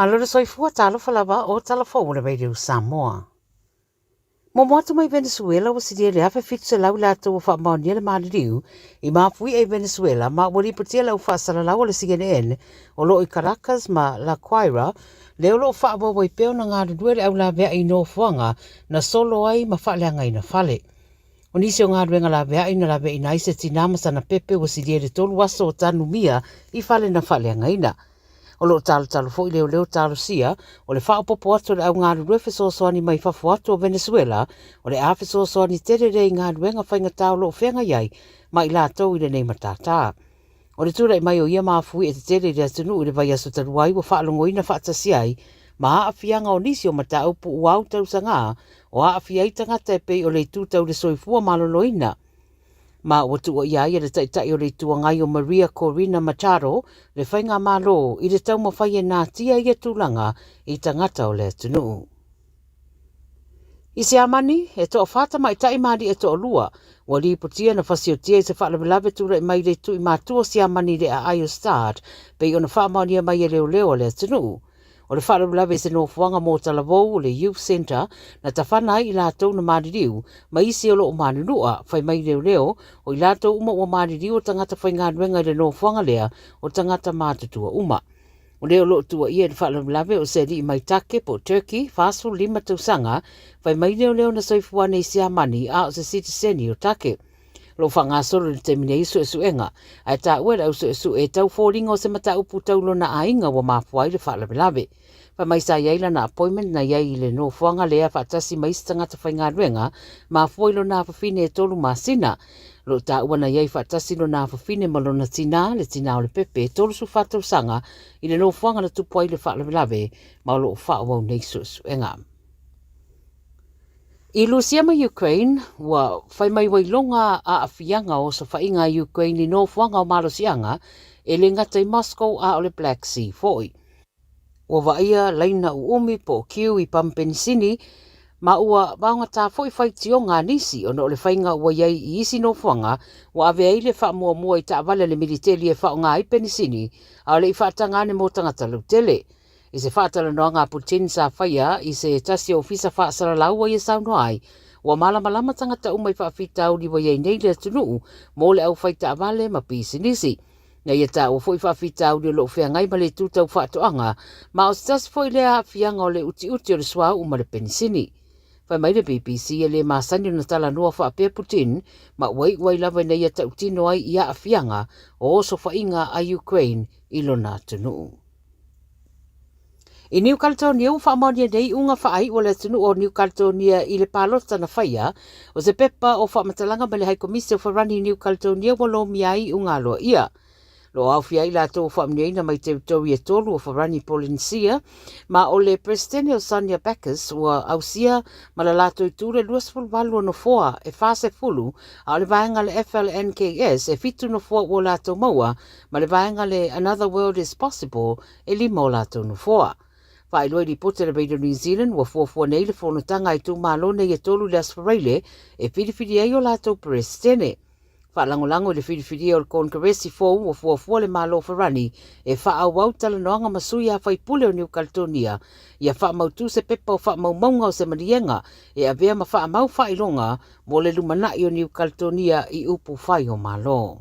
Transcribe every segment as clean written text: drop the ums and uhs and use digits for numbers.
Malo le soifua, talofa lava o tala fou o le Radio Samoa. Momo atu mai Venezuela ua silia i le 1,700 i latou ua faamaonia le maliliu i mafui'a i Venezuela ma ua lipotia le au faasalalau a le CNN o lo o i Caracas ma La Guaira lea o lo o faaauau ai pea ona galulue le au laveai i nofoaga na solo ai ma faaleagaina fale. O nisi o galuega laveai na laveaina ai se tinā ma sana pepe ua silia i le tolu aso o tanumia i fale na faaleagaina. O lo o talotalo foi leoleo talosia o le faaopoopo atu o le au galulue fesoasoani mai fafo atu o Venezuela o le a fesoasoani tele lea i galuega faigata o lo o feagai ai ma i latou i lenei matātā. O le tulai mai o ia mafui e tetele i le atunuu i le vaiaso talu ai ua faalogoina faatasi ai ma aafiaga o nisi o mataupu ua au tausaga o aafia ai tagata e pei o le itu tau le soifua maloloina ma ua tuuaia ai e le Taitai o le Itu Agai o Maria Corina Machado le faigamalo i le taumafai e natia ia tulaga i tagata o le atunuu. I Siamani, e toawhā tamaitai ma alii e toalua ua lipotia na fasiotia i se faalavelave tulai mai i le tuimatua o Siamani i le aai o Stade pei ona faamaonia mai e leoleo a le atunuu. O le faalavelave i se nofoaga mo talavou o le Youth Centre na tafana ai i latou na maliliu ma isi o lo o manunua, fai mai leoleo, o i latou uma ua maliliu o tagata faigaluega i le nofoaga lea o tagata matutua uma. O le o lo o tuuaia i le faalavelave o se alii mai Take po o Turkey, 45 tausaga, fai mai leoleo na soifua nei Siamani a o se sitiseni o Take. O lo o faagasolo i le taimi nei suesuega, ae taua e le au suesue e tau foliga o se mataupu tau lona aiga ua mafua ai le faalavelave. Fai mai sa i ai lana appointment na i ai i le nofoaga lea faatasi ma isi tagata faigaluega, mafua i lona afafine e tolu masina. O lo o taua na i ai faatasi lona afafine ma lona tinā, le tinā o le pepe, 34 tausaga, i le nofoaga na tupu ai le faalavelave, ma o lo o faaauau nei suesuega. I Rusia ma Ukraine, ua fai mai ua iloga aafiaga o osofaiga a Ukraine i nofoaga o malosiaga, e le gata i Moscow a o le Black Sea foi. Ua vaaia laina uumi po o queue i pamu penisini, ma ua vaogatā foi faitioga a nisi ona o le faiga ua i ai i isi nofoaga ua ave ai le faamuamua i taavale a le militeli e faaaoga ai penisini a o le i faataga ane mo tagata lautele. I se faatalanoaga a Putin sa faia i se tasi o ofisa faasalalau ua ia saunoa ai, ua malamalama tagata uma i faafitauli ua i ai nei le atunuu mo le aufai taavale ma pisinisi. Na ia taua foi faafitauli o lo o feagai ma le itu tau faatoaga, ma o se tasi foi lea aafiaga o le utiuti o le suauu ma le penisini. Fai mai le BBC e le masani ona talanoa faapea Putin, ma ua iu ai lava ina ia tautino ai i aafiaga o osofaiga a Ukraine i lona atunuu. I Niu Caledonia, ua faamaonia nei iuga faaiu a le atunuu o Niu Caledonia i le palota na faia, o se pepa o faamatalaga mai le Haikomisi o Farani i Niu Caledonia ua lomia ai iuga aloaia. Lo o aofia ai latou ua faamanuiaina mai teritori e tolu o Farani Polynesia, ma o le Peresetene o Sonia Backes ua ausia ma la latou itu le 28 o nofoa e 40, a o le vaega a le FLNKS e fitu nofoa ua latou maua, ma le vaega le Another World is Possible e lima o latou nofoa. Faailoa i lipoti a le Radio New Zealand ua fuafua nei le fonotaga a itumalo nei e tolu i le Aso Faraile e filifili ai o latou Peresetene. Faalagolago i le filifilia o le Konekaresi fou ua fuafua le Malo o Farani e faaauau talanoaga ma sui a faipule o Niu Kaledonia ia faamautu se pepa o faamaumauga o se maliega e avea ma faamau faailoga mo le lumanai o Niu Kaledonia i upu fai o Malo.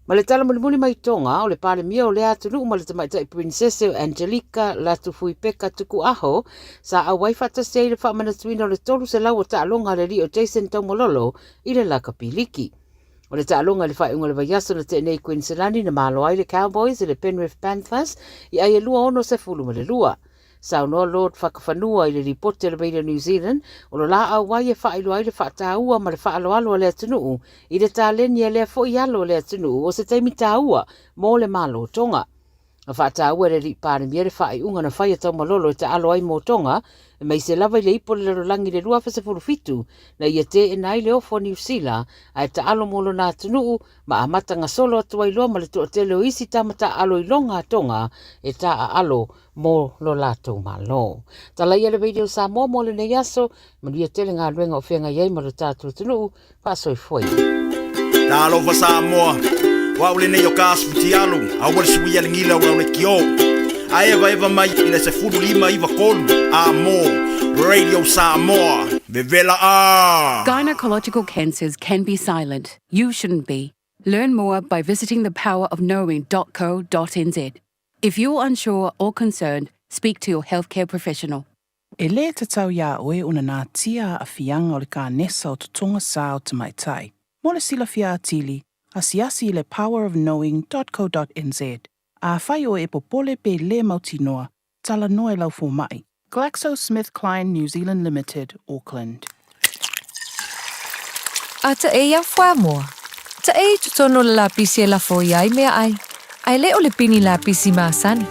Ma le tala mulimuli mai Tonga, o le Palemia o lea atunuu ma le tamaitai Prinsese o Angelika Latufuipeka Tuku'aho sa auai faatasi ai i le faamanatuina o le 300 o taaloga a le alii o Jason Taumalolo i le lakapi liki. O le taaloga i le faaiuga o le vaiaso na tea nei i Kuiniselani na malo ai le Cowboys i le Penrith Panthers i ai e 2-62. Saunoa Lord Fakafanua i le lipoti a le Radio New Zealand, o lo laau ai e faailoa ai le faataua ma le faaaloalo a le atunuu i le taleni a lea foi alo o le atunuu o se taimi taua mo le Malo Tonga. Na faataua e le Alii Palemia le faaiuga na fai a Taumalolo e taalo ai mo Tonga, aemaise lava i le ipu o le lalolagi i le 2017, na ia teena ai le ofo a Niu Sila ae taalo mo lona atunuu ma amata gasolo atu ai loa ma le toatele o isi tama taaalo i loga a Tonga e taaalo mo lo latou Malo. Talaia le Radio Samoa mo lenei aso, manuia tele galuega o feagai ai ma lo tatou atunuu, faasoifua ia. Talofa Samoa, o au lenei o ka asu futialu, aua le suia le gila o lau le kio. Aevaeva mai i le 15 9 3 a mo Radio Samoa vevela a. Gynecological cancers can be silent. You shouldn't be. Learn more by visiting thepowerofknowing.co.nz. If you're unsure or concerned, speak to your healthcare professional. E lē tatau iā oe ona natia aafiaga o le kanesa o totoga sa o tamaitai. Mo le silafia atili, asiasi i le powerofknowing.co.nz. Afai oe e popole pe lē mautinoa, talanoa i lau fomaʻi. GlaxoSmithKline New Zealand Limited, Auckland. A ta e ia fuamoa. Ta e i totonu o le lapisi e lafo ia ai meaai, a e le o le pini lapisi masani.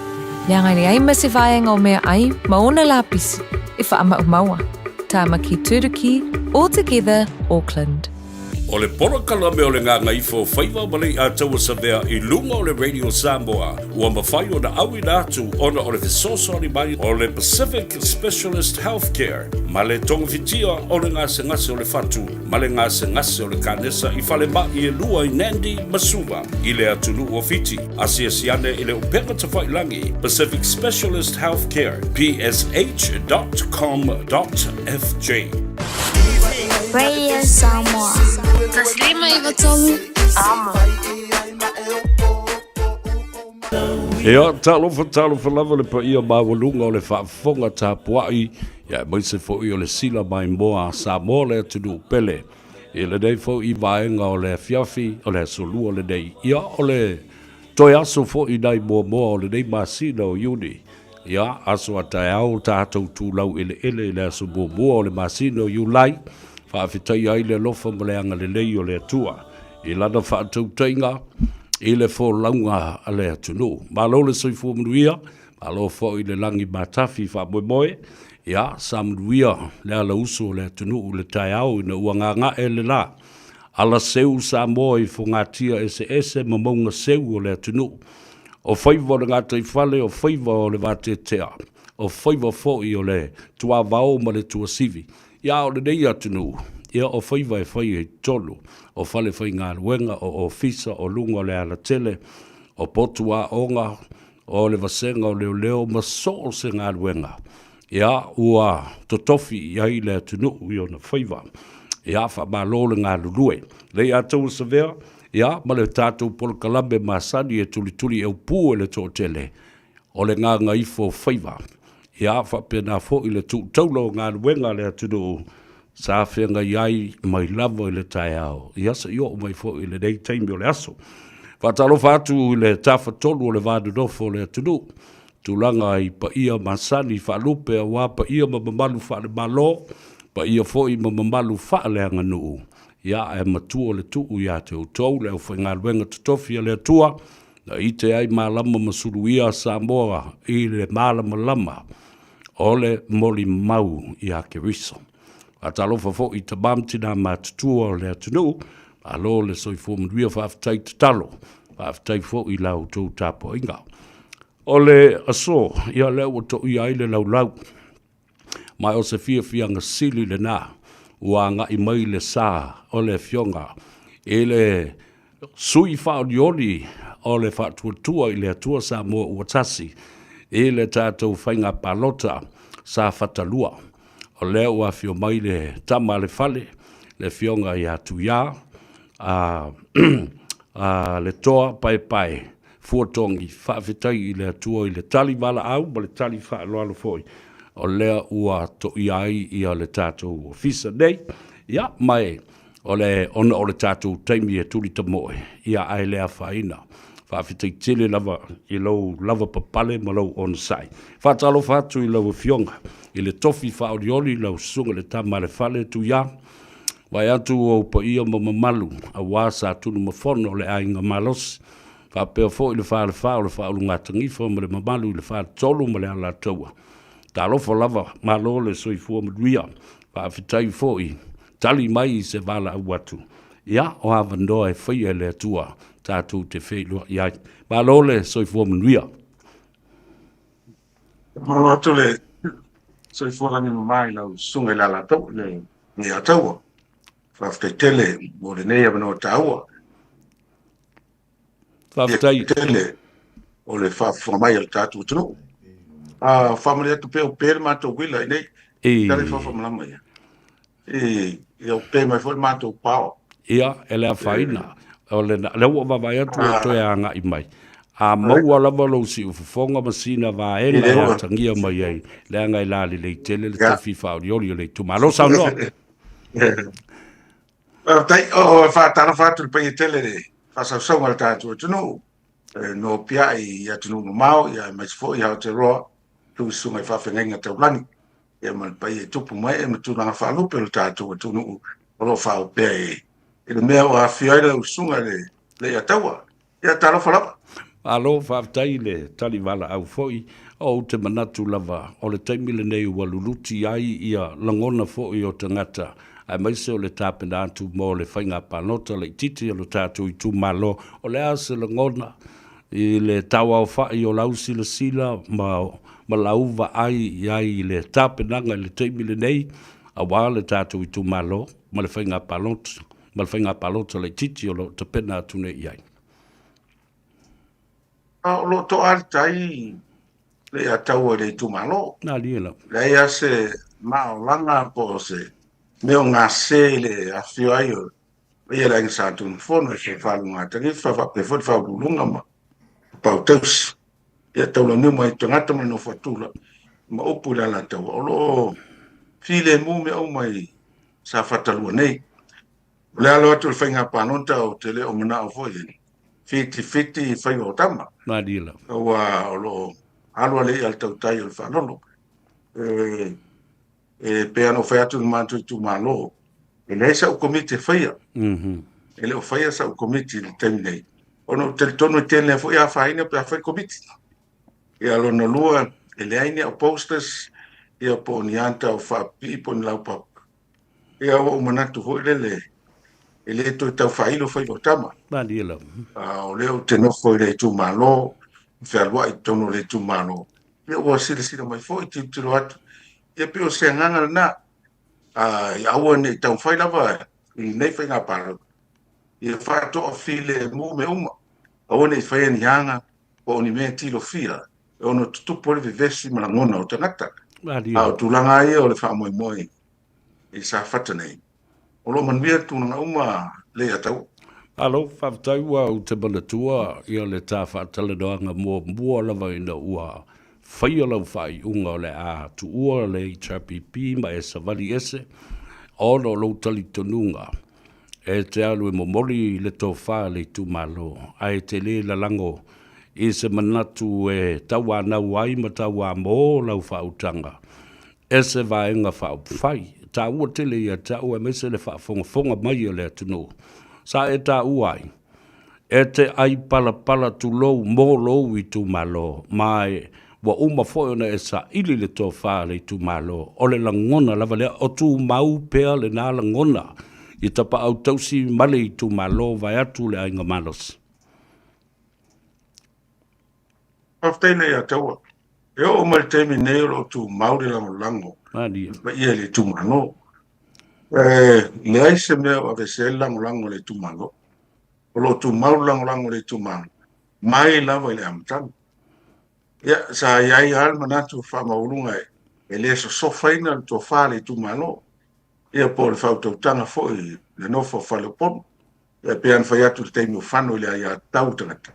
Leaga e leai ma se vaega o meaai ma ona lapisi e faamaumaua. Tamaki Turuki, All Together, Auckland. O le polokalame o le Gagaifo o Faiva ma Leiataua Savea i luga o le Radio Samoa ua mafai ona auina atu ona o le fesoasoani mai o le Pacific Specialist Healthcare ma le togafitia o le gasegase o le fatu ma le gasegase o le kanesa i falemai e lua i Nandi ma Suva i le atunuu o Fiti. Asiasi ane i le upega tafailagi Pacific Specialist Healthcare, psh.com.fj. Radio Samoa. 153 Amo. Ia, talofa, talofa lava le paia maualuga o le faafofoga tapuai, ia aemaise foi o le sila maimoa a Samoa le atunuu pele. I lenei foi vaega o le afiafi o le aso lua lenei, ia o le toe aso foi nai muamua o lenei masina o Iuni. Ia, aso a taeao tatou tulau eleele i le aso muamua o le masina o Iulai, faafetaia ai le alofa ma le agalelei o le Atua i lana faatautaiga i le folauga a le atunuu. Malo le soifua manuia, malo foi le lagi matafi faamoemoe, ia, sa manuia le alausu o le atunuu i le taeao ina ua gaga'e le la. Ala seu Samoa i fogatia eseese ma mauga seu o le atunuu. O faiva o le gataifale, o faiva o le vateatea, o faiva foi o le tuavao ma le tuasivi. Ia, o lenei atunuu, ia o faiva e fai ai totonu o falefaigaluega, o ofisa, o luga o le alatele, o potu aoga, o le vasega o leoleo ma so o se galuega, ia, ua totofi i ai le atunuu i ona faiva. Ia, faamalo le galulue. Lei Ataua Savea, ia, ma le tatou polokalame masani e tulituli aupu e le toatele, o le gagaifo faiva. Ia, faapena foi le tuu taula o galuega a le atunuu sa feagai ai mai lava i le taeao, ia se i oo mai foi i lenei taimi o le aso. Faatalofa atu i le tafatolu o le va nonofo o le atunuu, tulaga i paia masani faalupe aua paia ma mamalu faale-Malo, paia foi ma mamalu faaleaganuu, ia ae matua le tuu ia te outou le aufaigaluega totofi a le Atua, na ite ai malama ma suluia Samoa i le malamalama o le molimau ia Keriso. Faatalofa foi i tama ma tina matutua o le atunuu, malo le soifua manuia, faafetai tatalo, faafetai foi i la outou tapuaiga. O le aso, ia lea ua toia ai le laulau, ma o se fiafiaga sili lena ua agai mai le sa o le Afioga i le sui faaolioli o le Faatuatua i le Atua Samoa ua Tasi i le tatou faiga palota sa fatalua. O lea ua afio mai le tama a le fale, le Afioga ia Tuia a, a le Toa Paepae Fuatogi, faafetai i le Atua i le tali valaau ma le tali faaaloalo foi o lea ua toia ai ia le tatou ofisa nei. Ia, ma e, o le, ona o le tatou taimi e tuli tamoe, ia ae le afaina. Faafetai tele lava i lou lavapapale ma lou onosai. Faatalofa atu i lau Afioga i le tofi faaolioli lau Susuga i le Tama a le Fale, Tuia, vae atu ou paia ma mamalu aua Satunumafono o le Aiga Malosi, faapea foi le Falefa o le Faaulugatanifa ma le mamalu i le Faletolu ma le Alataua. Talofa lava, malo le soifua manuia. Faafetai foi, tali mai i se valaau atu. Ia, o avanoa e faia e le Atua tatou te feiloai ai. Malo le soifua manuia. Malo atu le soifua lagi mama i lau susuga i le Alataua, le Alataua. Faafetai tele mo lenei avanoa taua. Faafetai. Tele o le faafofoga mai a le tatou atunuu. A faamalie atu pea o pe le matou uila i nei. Tali faamalama ia. E ia o pe mai foi le matou pao. Ia, e le afaina. O le lea ua vaavaai atu ua toe agai mai. A maua lava lou siufofoga ma sina vaega e atagia mai ai, leaga e lalelei tele le tofi faaolioli o le itumalo. Saunoa. Faafetai. O faatalofa atu i le paia tele le faasausauga o le tatou atunuu. E nopiai i atunuu mamao, ia aemaise foi i Aotearoa, tu i susuga i faafeagaiga taulagi, ia ma le paia e tupu mai e ma tulaga faalupe o le tatou atunuu o lo o faaopea i le mea o afifio ai lau susuga i le Leiataua. Ia talofa lava. Malo faafetai i le tali valaau foi. Ou te manatu lava o le taimi lenei ua luluti ai ia lagona foi o tagata aemaise o le tapena atu mo le faiga palota laitiiti a lo tatou itumalo. O le a se lagona i le tauaofa'i o lau silasila ma, ma lau vaai i ai i le tapenaga i le taimi lenei aua le tatou itumalo ma le faiga palota, ma le faiga palota laitiiti o lo o tapena atu nei i ai? A o lo o toa le tai le ataua i le itumalo. Malie lava. Leai lava se maolaga po o se mea o gase i le afifio ai o ia le Aiga Sa Tunumafono e fia faaluga tanifa faapea foi le faauluuluga ma Pau Tausi. Ia taulaniu mai tagata ma le nofo a tula ma upu i le Alataua. O lo o filemu mea uma i Safata 2 nei. O le alo atu o le faiga palota ou te le o manao foi e fitifiti i faiva o tama. Malie lava. Aua o lo o alu alii a le tautai o le faalolo. E, e pei ona ou fai atu i le matou itumalo, e leai sau komiti e faia. E le o faia sau komiti i le taimi nei. Ona ou te talitonu e tele foi afaina pe a fai komiti. Ia lona lua, e leai ni au posters, ia po o ni ata o faapipii po o ni laupapa. Ia ua ou manatu foi lele, e le toe tau faailo faiva o tama. Malie lava. A o lea ou te nofo i le itumalo, fealuai i totonu o le itumalo. Ia ua silasila mai foi, tilotilo atu. Ia pei o se agaga lena. A, ia aua ne i taumafai lava i lenei faiga palota. Ia faatoafilemu mea uma. Aua ne i faia ni aga po o ni mea e tilofia e ono tutupu ai le vevesi ma lagona o tagata. A o tulaga lava ia o le faamoemoe i Safata nei, o lo o manuia tulaga uma Leiataua. Malo, faafetai ua ou te manatua ia le ta faatalanoaga muamua lava ina ua faia lau faaiuga o le a tuua le HRPP ma e savali ese ona o lou talitonuga e te alu e momoli le tofa a le itumalo ae te le lalago i se manatu e tauanau ai ma tauamo lau faautaga e se vaega faaupufai. E taua tele ia te au aemaise le faafogafoga mai a le atunuu sa e taua ai e te ai palapala tulou mo lou itumalo ma e ua uma foi ona e saili le tofa a le itumalo. O le lagona lava lea, o tumau pea lena lagona i tapaau tausi ma le itumalo vaeatu le aiga malosi. Faafetai Leiataua. E oo mai le taimi nei o lo o tumau le lagolago i le paia i le itumalo. E leai se mea o aveese ai le lagolago a le itumalo. O lo o tumau le lagolago a le itumalo mai lava i le amataga. Ia, sa i ai lava le manatu faamaualuga e le sosofaina le tofa a le itumalo, ia po o le faautautaga foi i le nofo a Faleupolu. Ia, pei ona fai atu i le taimi o fano i le aiatatau a tagata,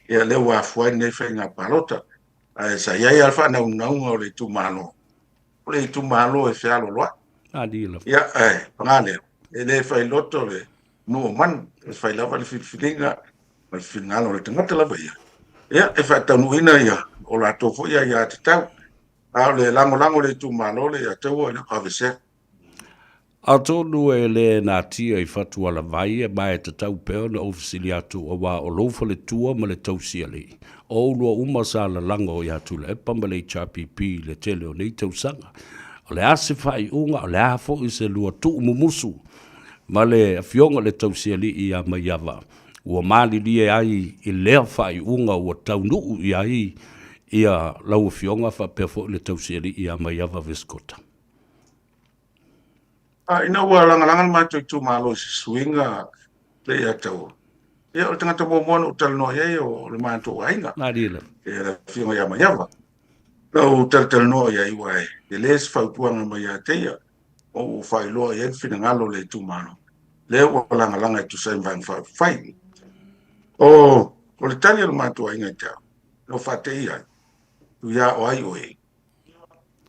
ia lea ua afua ai lenei faiga palota. Ae sa i ai lava le faanaunauga o le itumalo, o le itumalo e fealoaloai. Ia, ae paga lea, e le failoto le nuu o manu, e fai lava le filifiliga ma le finagalo o le tagata lava ia. Ia, e faataunuuina ia o latou foi aiatatau. A o le lagolago i le itumalo le ia taua e le o aveesea. Atonu e le natia i Fatualavai ma e tatau pea ona ou fesili atu aua o lou faletua ma le tausialii, o oulua uma sa lalago ia Tuilaepa ma le HRPP i le tele o nei tausaga. O le a se faaiuga, o le a foi se lua tuumumusu ma le afioga i le tausialii ia Maiava ua malilie ai i lea faaiuga ua taunuu i ai ia lau afioga faapea foi le tausialii ia Maiava Viscota. A, ina ua lagalaga le matou itumalo i se suiga le ia taua, ia o le tagata muamua na ou talanoa i ai o le matou aiga, Malie lava. ia le afioga ia Maiava. Na ou talatalanoa i ai aua e tele se fautuaga mai ia te ia, ma ua faailoa i ai le finagalo o le itumalo, lea ua lagalaga e tusa ai ma Vaega Faaupufai. O, o le tali a lo matou aiga i te au, na ou faateia ai, Tuia o ai oe?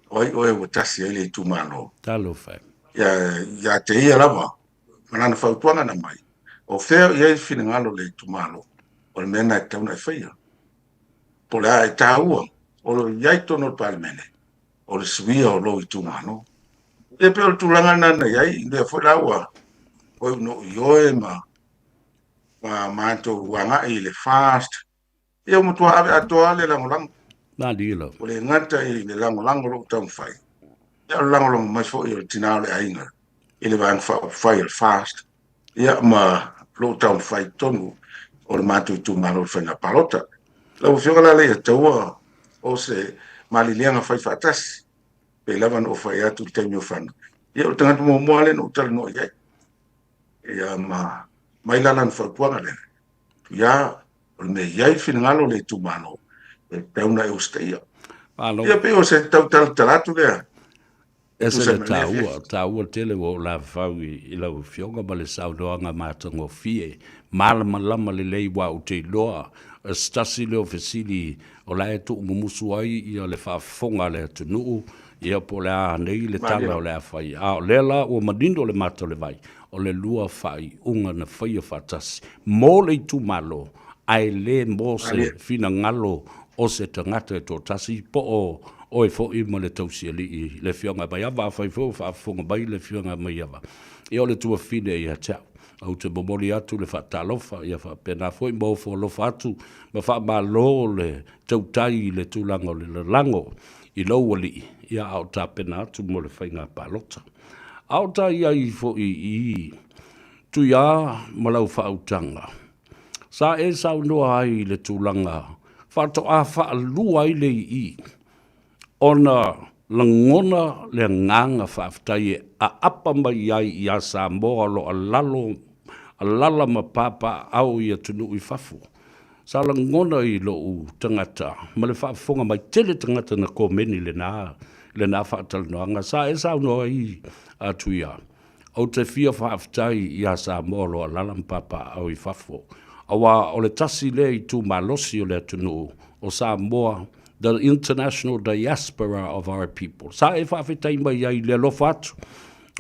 O ai oe ua tasi ai le itumalo? Talofa e. Ia, ia te ia lava, ma lana fautuaga na mai, o fea o i ai le finagalo o le itumalo, o le mea lena e tatau ona e faia. Po o le a e taua, o lo o i ai i totonu o le Palemene, o le suia o lou itumalo. E pei o le tulaga lena na i ai, lea foi la ua oi ona ou ioe ma ma matou agai i le FAST, ia ua matua ave atoa le lagolago. Malie lava. Ua le gata i le lagolago o lou taumafai, ia o le lagolago mai foi o le tina o le aiga i le Vaega Faaupufai o le FAST, ia ma lou taumafai i totonu o le matou itumalo i le faiga palota. Lau Afioga la Leiataua, o se malileaga fai faatasi, pei lava ona ou fai atu i le taimi o fana, ia o le tagata muamua lea na ou talanoa i ai. Ia ma mai la lana fautuaga lea, ia o le mea i ai le finagalo o le itumalo, e tatau ona e usitaia. Malo. Ia pei o se tau talatala atu lea. Ese le taua, taua tele ua ou lavafau i lau Afioga ma le saunoaga matagofie, malamalama lelei aua ou te iloa o se tasi lea o fesili o la e tuumumusu ai ia le faafofoga a le atunuu, ia po o le a nei le tala o le a fai. A o lea la ua manino le mata o le vai, o le lua faaiuga na faia faatasi mo le itumalo ae le mo se finagalo o se tagata e toatasi po o oe foi ma le tausialii le Afioga ia Maiava. Afai foi ua faafofoga mai le Afioga ia Maiava, ia o le tuafafine ia te au. Ou te momoli atu le faatalofa, ia faapena foi ma ofo alofa atu ma faamalo le tautai i le tulaga o le lalago i lou alii, ia a o tapena atu mo le faiga palota. A o ta i ai foi i Tuia ma lau faautaga, sa e saunoa ai i le tulaga faatoa faalua ai le ii ona lagona le agaga faafetai e aapa mai ai ia Samoa o lo o alalo, alala ma papaaao i atunuu i fafo. Sa lagona i lou tagata ma le faafofoga mai tele tagata na komeni lena, lena faatalanoaga. Sa e saunoa ai a Tuia, Ou te fia faafetai ia Samoa o lo o alaala ma papaaao i fafo, aua o le tasi lea itu malosi o le atunuu o Samoa, the international diaspora of our people. Sa e faafetai mai ai i le alofa atu,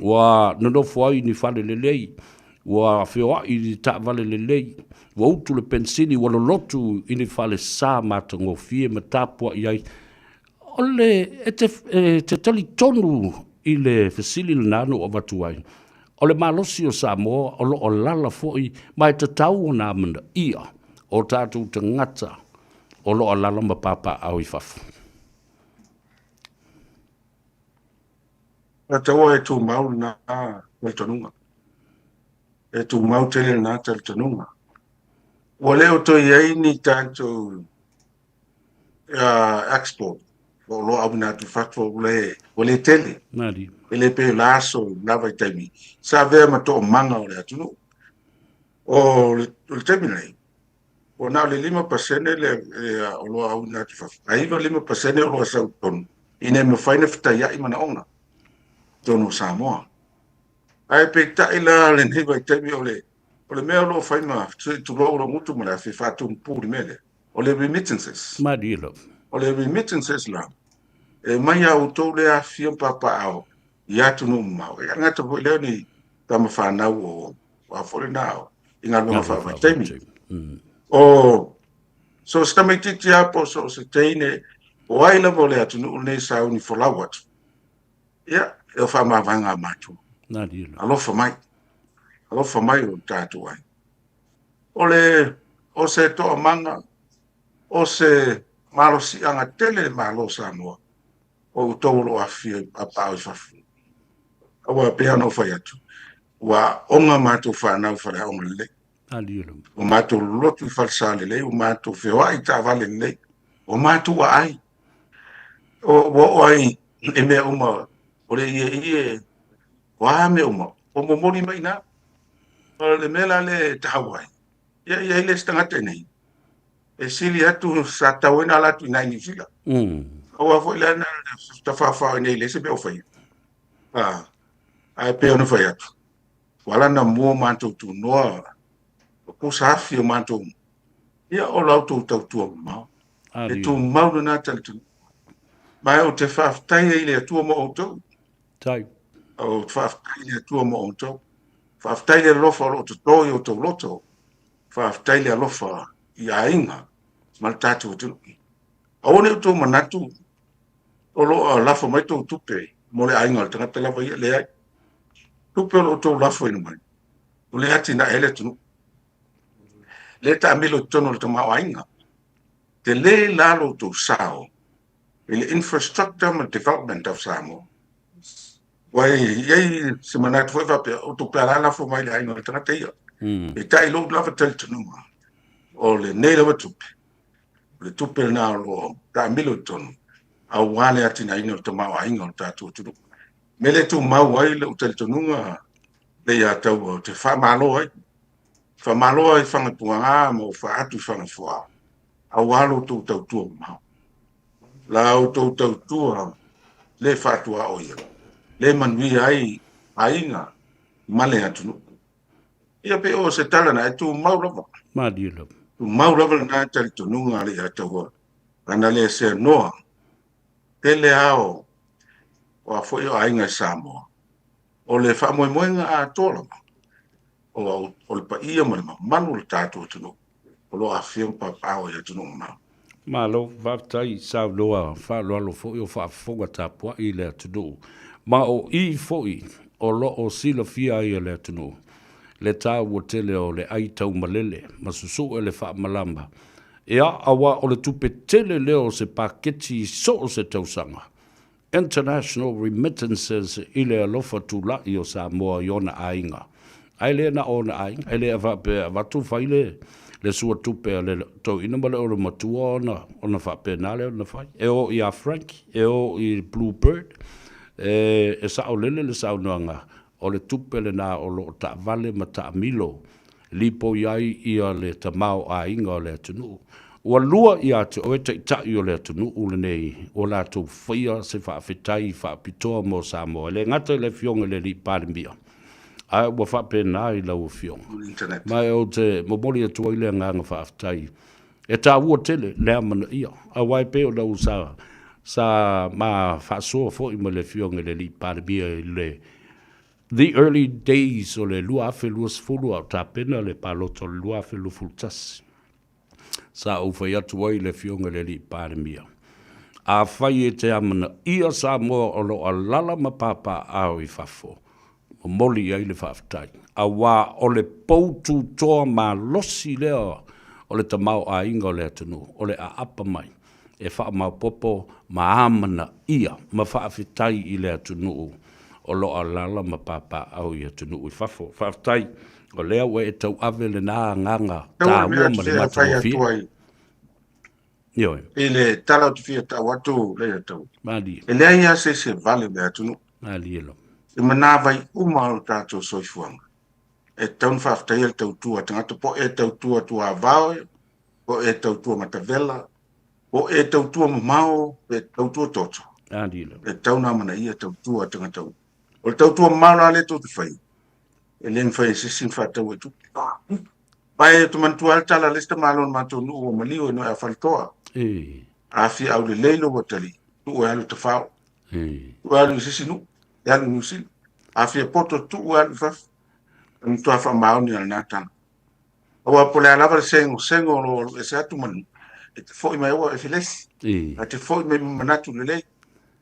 ua nonofo ai i ni fale lelei, ua feoai i ni taavale lelei, ua utu le penisini, ua lolotu i ni falesa matagofie ma tapuai ai. O le, e te, e te talitonu i le fesili lena na ou avatu ai, o le malosi o Samoa o lo o alaala foi ma e tatau ona amanaia o tatou tagata o lo o alaala ma papaaao i fafo. Taua e tumau lena talitonuga. E tumau tele lena talitonuga. Ua le o toe i ai ni tatou export o oloa auina atu i fafo ua le, ua le tele. Nali. E le pei o la aso i la vaitaimi sa avea ma toomaga o le atunuu. O le, o le taimi lenei, ua na o le 5% le oloa auina atu i fafo, ae 95% oloa sau i totonu ina ia mafai ona fetaiai manaoga i totonu o Samoa. Ae peitai la lenei vaitaimi o le, o le mea o lo o fai ma, tulou lou gutu ma le afi, faatumpū i le mea lea. O le remittances. Malie lava. O le remittances la, e mai a outou lea afifio ma papaaao i atunuu mamao. E gata foi lea o ni tama fanau o a foi lena o i galuega faavaitaimi. O so o se tamaitiiti lava po o so o se teine o ai lava o le atunuu lenei e sauni folau atu, ia, e o faamavaega a matou. Malie lava. Alofa mai. Alofa mai o tatou ai. O le, o se toamaga, o se malosiaga tele le Malo o Samoa, o outou o lo o afifio i papaaao i fafo. Aua e pei lava ona ou fai atu, ua aoga matou fanau i faleaoga lelei. Ua matou lolotu i falesa lelei, ua matou feoai i taavale lelei, ua matou aai. Ua oo ai i mea uma, o le ieie, o a mea uma, ua momoli mai i ina. O le mea la lea e taua ai, ia e i ai le isi tagata i inei, e sili atu sa tatau ai ona ala atu i ina i Niu Sila. Aua foi le ana tafafa nei le se mea o faia. Ah, ae pei ona fai atu. Ua ala ona mua matou tunoa, o pusa afi o matou, ia o la outou tautua mamao. E tumau lena talitonuga. Ma ou te faafetai ai i le Atua mo outou. Tai. Ou te faafetai i le Atua mo outou. Faafetai le alofa o lo o toto i outou loto. Faafetai le alofa i aiga ma le tatou atunuu. Aua ne i outou manatu o lo o lafo mai tou tupe mo le aiga o le tagata lava ia, leai. Tupe o lo o outou lafoina mai, o lea e atinae ai le atunuu. Lea e taamilo i totonu o le tamaoaiga. Tele la lo outou sao i le infrastructure ma le development of Samoa. Ua i ai se manatu foi faapea, o tupe a la lafo mai le aiga o le tagata ia. Peitai lou lava talitonuga, o lenei lava tupe, o le tupe lena o lo o taamilo i totonu, aua le atinaeina o le tamaoaiga o le tatou atunuu. Mea lea e tumau ai lou talitonuga le ia tau ou te faamalo ai. Faamalo ai Fagapuaga ma ou faatu i Fagafoa, aua lo outou tautua mamao. La outou tautua le faatuaoia, le manuia ai aiga ma le atunuu. Ia pe o se tala na e tumau lava. Malie lava. Tumau lava lena talitonuga a le ia taua. Ana le seanoa, tele ao o a foi o aiga i Samoa. O le faamoemoega atoa lava, o, o le paia ma le mamalu o le tatou atunuu o lo o afifio ma papaaao i atunuu mamao. Malo, faafetai saunoa faaaloalo foi o faafofoga tapuai i le atunuu. Ma o i foi o lo o silafia ai e le atunuu le taua tele o le ai taumalele ma susu'e le faamalama. Ea, aua o le tupe tele lea o se paketi i so o se tausaga International Remittances i le alofa tula'i o Samoa i ona aiga. Ae le na o ona aiga, e le faapea e avatu fai le le sua tupe a le toeaina ma le olomatua ona ona faapena lea ona fai. E o ia Frank, e o i Blue Bird, e e saolele le saunoaga o le tupe lena o lo o taavale ma taamilo lipoi ai ia le tamaoaiga o le atunuu. Ua lua ia te oe taitai o le atunuu lenei ua latou faia se faafetai faapitoa mo Samoa, e le gata i le Afioga i le Alii Palemia, ae ua faapena i lau Afioga. Ma ou te momoli atu ai le agaga faafetai. E taua tele le amanaia, aua e pei ona ou sa, sa ma faasoa foi ma le Afioga i le Alii Palemia i le The early days o le 2020 a o tapena le palota o le 2021, sa ou fai atu ai i le Afioga i le Alii Palemia, afai e te amanaia Samoa o lo o alala ma papaaao i fafo, momoli i ai le faafetai, aua o le poututoa malosi lea o le tamaoaiga o le atunuu, o le aapa mai e faamaopoopo ma amanaia ma faafetai i le atunuu o lo o alaala ma papaaao i atunuu i fafo. Faafetai, o lea ua e tauave lena agaga taua ma le matagofie. Ioe. I le tala ou te fia tau atu le tau. Malie. E leai lava se isi e vale o le atunuu. Malie lava. I manavai uma o le tatou soifuaga, e tatau ona faafetaia le tautua a tagata, po o e tautua tuavao, po o e tautua matavela, po o e tautua mamao, pe tautua toto. E tatau ona amanaia tautua a tagata uma. O le tautua mamao la lea tou te faia, e le mafai e se isi ona faataua i tupe. Ma e te manatua lava le tala a le isi tamaloa o le matou nuu ua maliu e noe a Faletoa. A fia aulelei lou atalii, tuu e alu i Tafao. Tuu e alu i se isi nuu, e alu i Niu Sila. A fia poto, tuu e alu i fafo. E matua faamaoni lava lena tala. Aua po o le a lava le segosego o lo o alu ese atu ma e te foi mai aua e felesi. A te foi mai ma manatu lelei.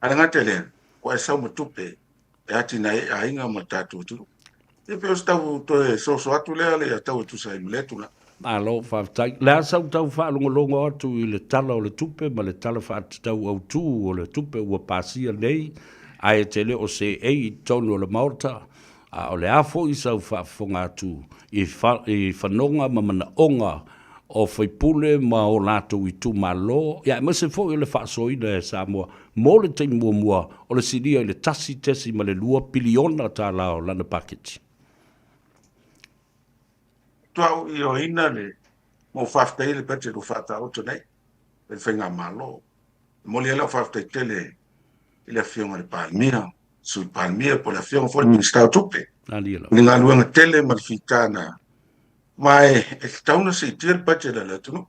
Ae le gata i lea, ua e sau ma tupe e atinae ai aiga ma le tatou atunuu. Ia pei o se tau toe soso atu lea le tau e tusa ai ma lea tulaga. Malo faafetai. O le a sau tau faalogologo atu i le Tala o le Tupe ma le Tala Faatatau Autu o le Tupe ua pasia nei, ae te le o seei i totonu o le Maota, A o le a foi sau faafofoga atu i fanoga ma manaoga o faipule ma o latou itumalo, ia aemaise foi o le faasoaina e Samoa mo le taimi muamua o le silia i le $1.2 piliona tala o lana paketi. Matua ou ioeina le ma ou faafetaia le budget ua faataoto nei e le Faigamalo. E momoli ai lau faafetai tele i le Afioga i le Palemia, Sui Palemia po o le Afioga foi i le Minisita o Tupe i le galuega tele ma le fita na ma e tatau ona siitia le budget a le atunuu.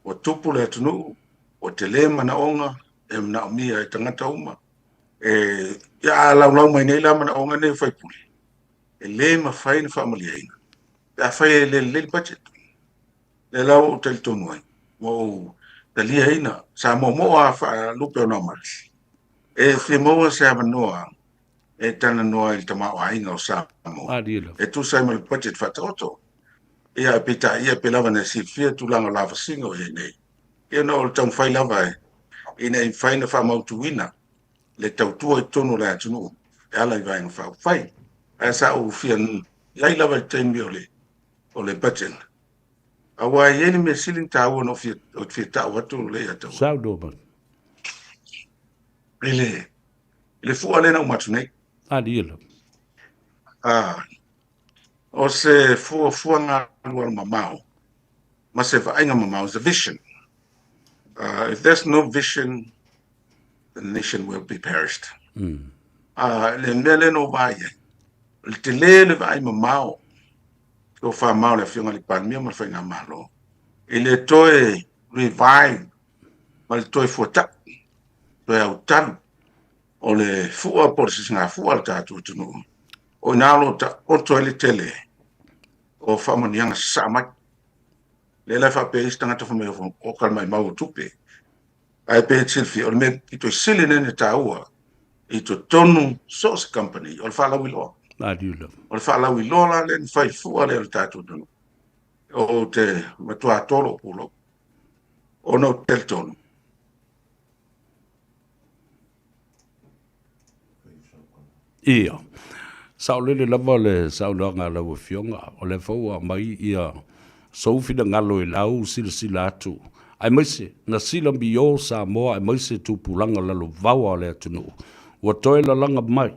Ua tupu le atunuu, ua tele manaoga e manaomia e tagata uma. E, ia a laulau mai nei la manaoga nei o faipule, e le mafai ona faamalieina pe afai e le lelei le budget. Lea la ua ou talitonu ai, ua ou taliaina, sa moomoo lava faalupe o naumati, e fia maua se avanoa e talanoa i le tamaoaiga o Samoa e tusa ai ma le budget faataoto. Ia, peitai ia, pei lava ona e silafia tulaga o lavasiga o i ai nei, ia ona o le taumafai lava e, ina ia mafai ona faamautuina le tautua i totonu o le atunuu e ala i Vaega Faaupufai. Ae sa ou fia i ai lava i le taimi o le o le budget. Aua e i ai le mea sili ona taua na ou fia, ou te fia tau atu le ia tau. Saunoa mai. I le, i le fua lea na uma atu nei. Alia lava. Ah, o se fuafuaga alualu mamao ma se vaaiga mamao, is a vision. If there's no vision, the nation will be perished. Le mea lea na ou vaai ai, o le tele le vaai mamao, tofa mamao le Afioga i le Palemia ma le Faigamalo, i le toe revive ma le toe fuata'i, toe autalu o le fua po o le sisigafua a le tatou atunuu, o i ina o lo o taoto ai le tele o faamanuiaga sasaa mai. Lea la e faapea isi tagata fai mai o ka maimau o tupe. Ae pei e te silafia, o le mea pito sili lea ona taua i totonu so o se company, o le faalauiloa. O le faalauiloa la lea na fai fua lea o le tatou atunuu. Ou te matua tolo pulou ona ou te talitonu Ia, saolele lava le saunoaga a lau Afioga, o lea foi ua aumai ia sou finagalo i lau silasila atu, aemaise na silamio Samoa aemaise tupulaga lalovaoa o le atunuu, ua toe lalaga mai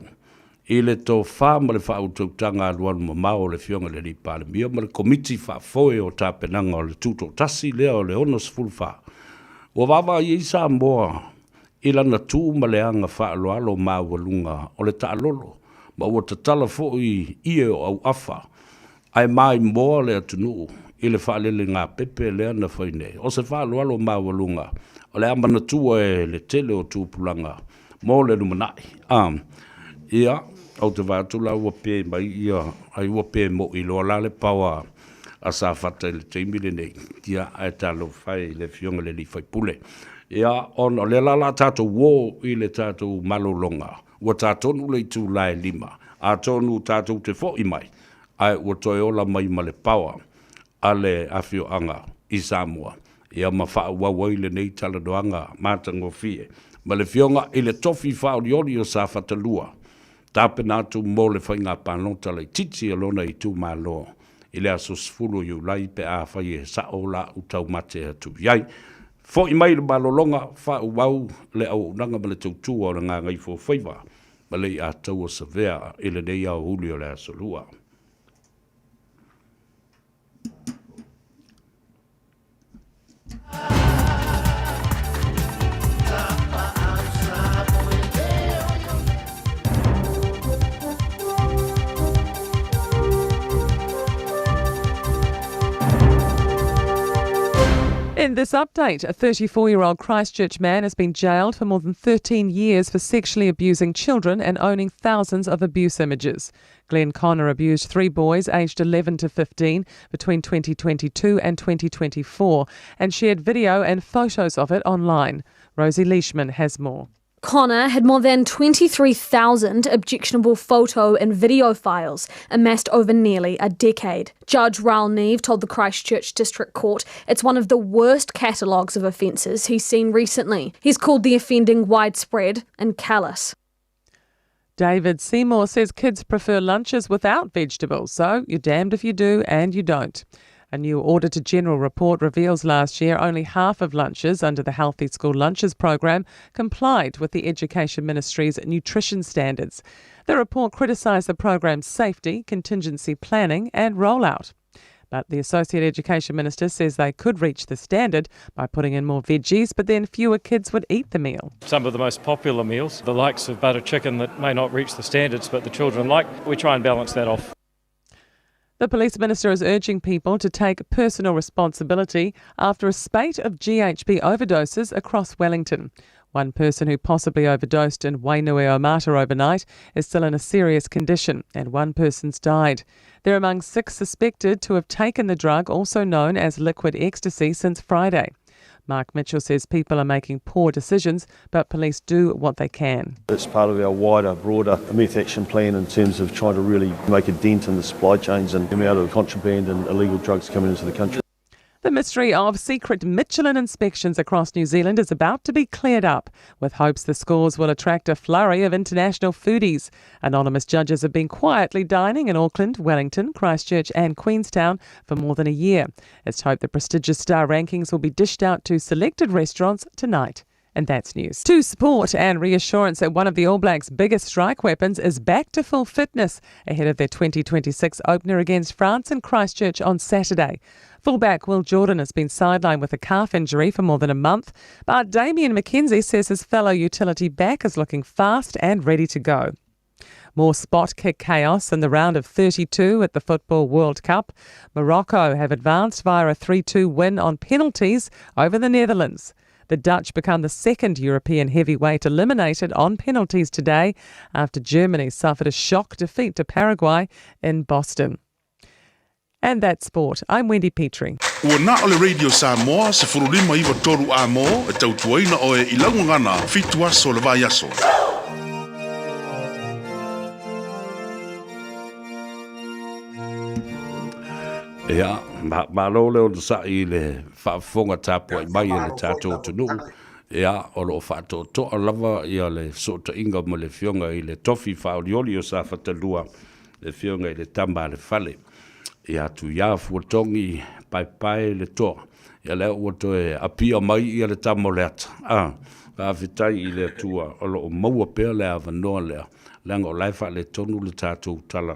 i le tofa ma le faautautaga alualu mamao o le Afioga i le Alii Palemia ma le Komiti Faafoe o Tapenaga o le Tutoatasi lea o le 64, ua vaavaai ai Samoa i lana tu ma le aga faaaloalo maualuga o le taalolo, ma ua tatala foi ie o auafa, ae maimoa le atunuu i le faalelegāpepe lea na fai nei. O se faaaloalo maualuga o le a manatua e le tele o tupulaga mo le lumanai. A, ia, ou te vaai atu la ua pe mai ia, ai ua pe moi loa la le paoa a Safata i le taimi lenei, ia, ae talofa e i le Afioga i le alii faipule. Ia, ona o lea la o le a tatou uō i le tatou malologa, ua ta tonu le itula e 5, atonu tatou te foi mai, ae ua toe ola mai ma le paoa a le afioaga i Samoa, ia ma faaauau ai lenei talanoaga matagofie ma le Afioga i le Tofi Faaolioli o Safata 2, tapena atu mo le faiga palota laitiiti a lona itumalo i le aso 10 o Iulai pe afai e sa'o la'u taumate atu i ai. Fo'i mai le malologa, faaauau le auaunaga ma le tautua o le Gagaifofaiva ma Leiataua Savea i lenei aoauli o le aso Lua. In this update, a 34 year old Christchurch man has been jailed for more than 13 years for sexually abusing children and owning thousands of abuse images. Glenn Connor abused three boys aged 11 to 15 between 2022 and 2024 and shared video and photos of it online. Rosie Leishman has more. Connor had more than 23,000 objectionable photo and video files amassed over nearly a decade. Judge Raoul Neve told the Christchurch District Court it's one of the worst catalogues of offences he's seen recently. He's called the offending widespread and callous. David Seymour says kids prefer lunches without vegetables, so you're damned if you do and you don't. A new Auditor General report reveals last year only half of lunches under the Healthy School Lunches program complied with the Education Ministry's nutrition standards. The report criticised the program's safety, contingency planning, and rollout. But the Associate Education Minister says they could reach the standard by putting in more veggies, but then fewer kids would eat the meal. Some of the most popular meals, the likes of butter chicken that may not reach the standards, but the children like, we try and balance that off. The police minister is urging people to take personal responsibility after a spate of GHB overdoses across Wellington. One person who possibly overdosed in Wainuiomata overnight is still in a serious condition, and one person's died. They're among six suspected to have taken the drug, also known as liquid ecstasy, since Friday. Mark Mitchell says people are making poor decisions, but police do what they can. It's part of our wider, broader meth action plan in terms of trying to really make a dent in the supply chains and the amount of contraband and illegal drugs coming into the country. The mystery of secret Michelin inspections across New Zealand is about to be cleared up, with hopes the scores will attract a flurry of international foodies. Anonymous judges have been quietly dining in Auckland, Wellington, Christchurch, and Queenstown for more than a year. It's hoped the prestigious star rankings will be dished out to selected restaurants tonight. And that's news. To support and reassurance that one of the All Blacks' biggest strike weapons is back to full fitness ahead of their 2026 opener against France in Christchurch on Saturday. Fullback Will Jordan has been sidelined with a calf injury for more than a month, but Damian McKenzie says his fellow utility back is looking fast and ready to go. More spot kick chaos in the round of 32 at the Football World Cup. Morocco have advanced via a 3 2 win on penalties over the Netherlands. The Dutch become the second European heavyweight eliminated on penalties today after Germany suffered a shock defeat to Paraguay in Boston. And that's sport. I'm Wendy Petrie. Ua na o le Radio Samoa, 1593 Amo, e tautuaina oe i laugagana, fitu aso le vaiaso. Ia, malo le onosai i le faafofoga tapuai mai a le tatou atunuu. Ia, o lo o faatoatoa lava ia le fesootaiga ma le Afioga i le Tofi Faaolioli o Safata 2, le Afioga i le Tama a le Fale. Ia Tuia Fuatogi Paepae le Toa. Ia lea ua toe apia mai ia le tama o le ata. A, faafetai i le Atua o lo o maua pea le avanoa lea, leaga o la e faaletonu le tatou tala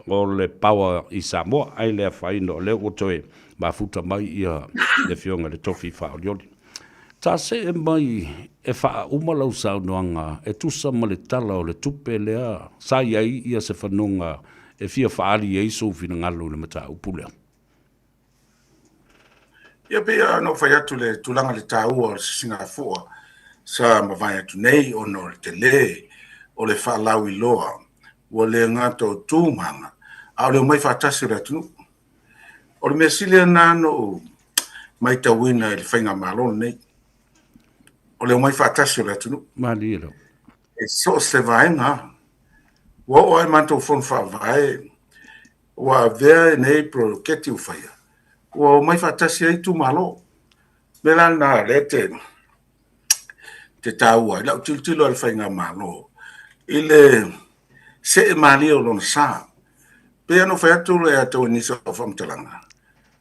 o le power i Samoa, ai le afaina o lea ua toe mafuta mai ia le Afioga i le Tofi Faaolioli. Ta see mai e faauma lau saunoaga e tusa ma le Tala o le Tupe lea sa i ai ia se fanoga e fia faaali ai sou finagalo i le mataupu lea. Ia pei ona ou fai atu le tulaga le taua o le sisigafua sa mavae atu nei ona o le tele o le faalauiloa ua le gata o tu ma aga, a o le omai faatasi o le atunuu. O le mea sili lena na ou matauina i le faigamalo lenei, o le omai faatasi o le atunuu. Malie lava. E so o se vaega lava. Ua oo lava i matou fono faavae, ua avea nei poloketi ua faia, ua omai faatasi ai itumalo. O le mea la lena o lea te te taua ai lau tilotilo a le faigamalo i le see malie o lona sa. Pei lava ona ou fai atu ia te oe i nisi o faamatalaga,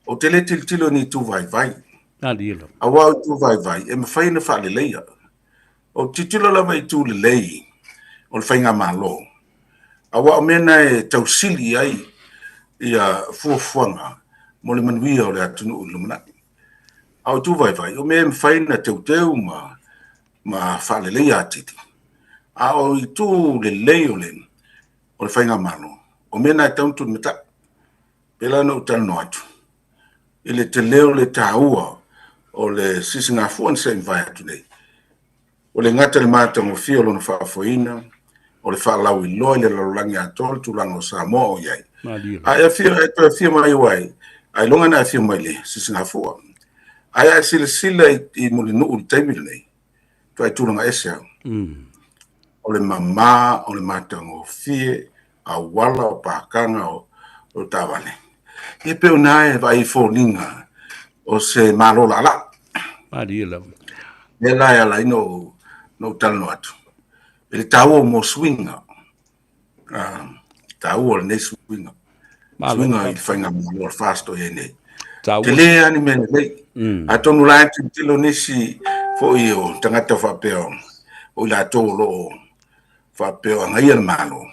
ou te le tilotilo i ni itu vaivai. Aua o itu vaivai e mafai ona faaleleia. Ou te tilotilo lava i itu lelei o le faigamalo, aua o mea na e tausili ai ia fuafuaga mo le manuia o le atunuu i le lumanai. A o itu vaivai, o mea e mafai ona teuteu ma ma faaleleia atili. A o itu lelei o le o le faigamalo, o mea na e tatau ona tulimatai. Pēlā na ou talanoa atu i le tele o le taua o le sisigafua na se i mavae atu nei. Ua le gata i le matagofie o lona faafoeina, o le faalauiloa i le lalolagi atoa le tulaga o Samoa o i ai. A e afio, e toe afio mai ai, ailoga na e afio mai i le sisigafua. Ae a e silasila i, i Mulinuu i le taimi lenei, tuai tulaga ese au. O le mamā, o le matagofie, auala, o pākaga, o, o taavale. Ia pei o na e vaai i foliga o se Malo laalaa. Malie lava. Lea la e ala ai na ou, na ou talanoa atu. I le taua o mo suiga, taua o lenei suiga. Suiga i le faigamalo o le FAST o i ai nei. Tele lava ni mea lelei. Atonu la e tilotilo nisi foi o tagata faapea o i latou o lo o faapea o agaia le Malo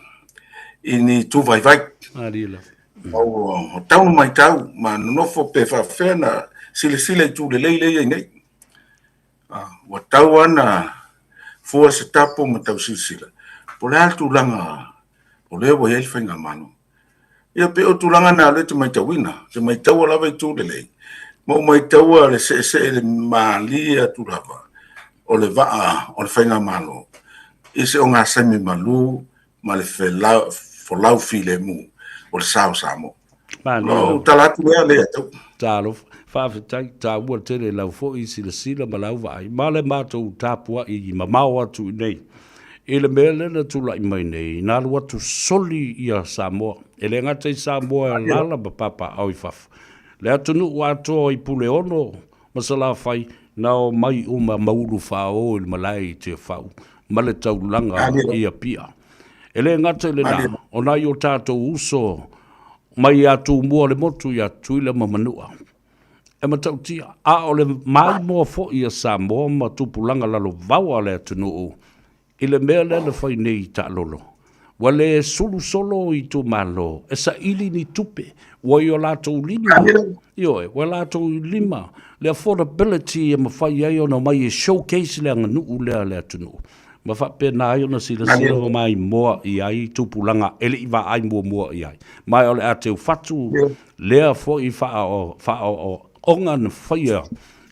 i ni itu vaivai. Malie lava. Ua tau na matau ma nonofo pe faapefea na silasila i itu lelei lea e i ai nei. Ua tau lava na fua se tapu ma tau silasila po o le a le tulaga o lea ua i ai le faigamalo. Ia pei o tulaga na o lea e te matauina, te maitaua lava itu lelei, ma ou maitaua le seesee le malie atu lava o le vaa o le faigamalo i se ogasami malu ma le folau filemu o le sa o Samoa. O tala atu lea lea tau. Talofa, faafetai, taua tele lau foi silasila ma lau vaai, ma le matou tapuai mamao atu i nei. I le mea lea na tulai mai nei, na alu atu soli ia Samoa. E le gata i Samoa e alaala ma papaaao i fafo. Le atunuu atoa i Puleono ma Salafai na omai uma ma ulu faaoo i le malae i Tiafau ma le taulaga i Apia. E le gata i lena, o nai o tatou uso mai ia Tumua le motu ia Tutuila ma Manua. E matautia, a o le maimoa foi a Samoa ma tupulaga lalovaoa a le atunuu i le mea lea na fai nei i taalolo. Ua le sulu solo itumalo e saili ni tupe, ua i o latou lima, ioe, ua latou lima le affordability e mafai ai ona omai e showcase le aganuu lea a le atunuu. Ma faapena ai ona silasila ma maimoa i ai tupulaga e le i vaai muamua i ai. Ma o le a teufatu lea foi faaooga na faia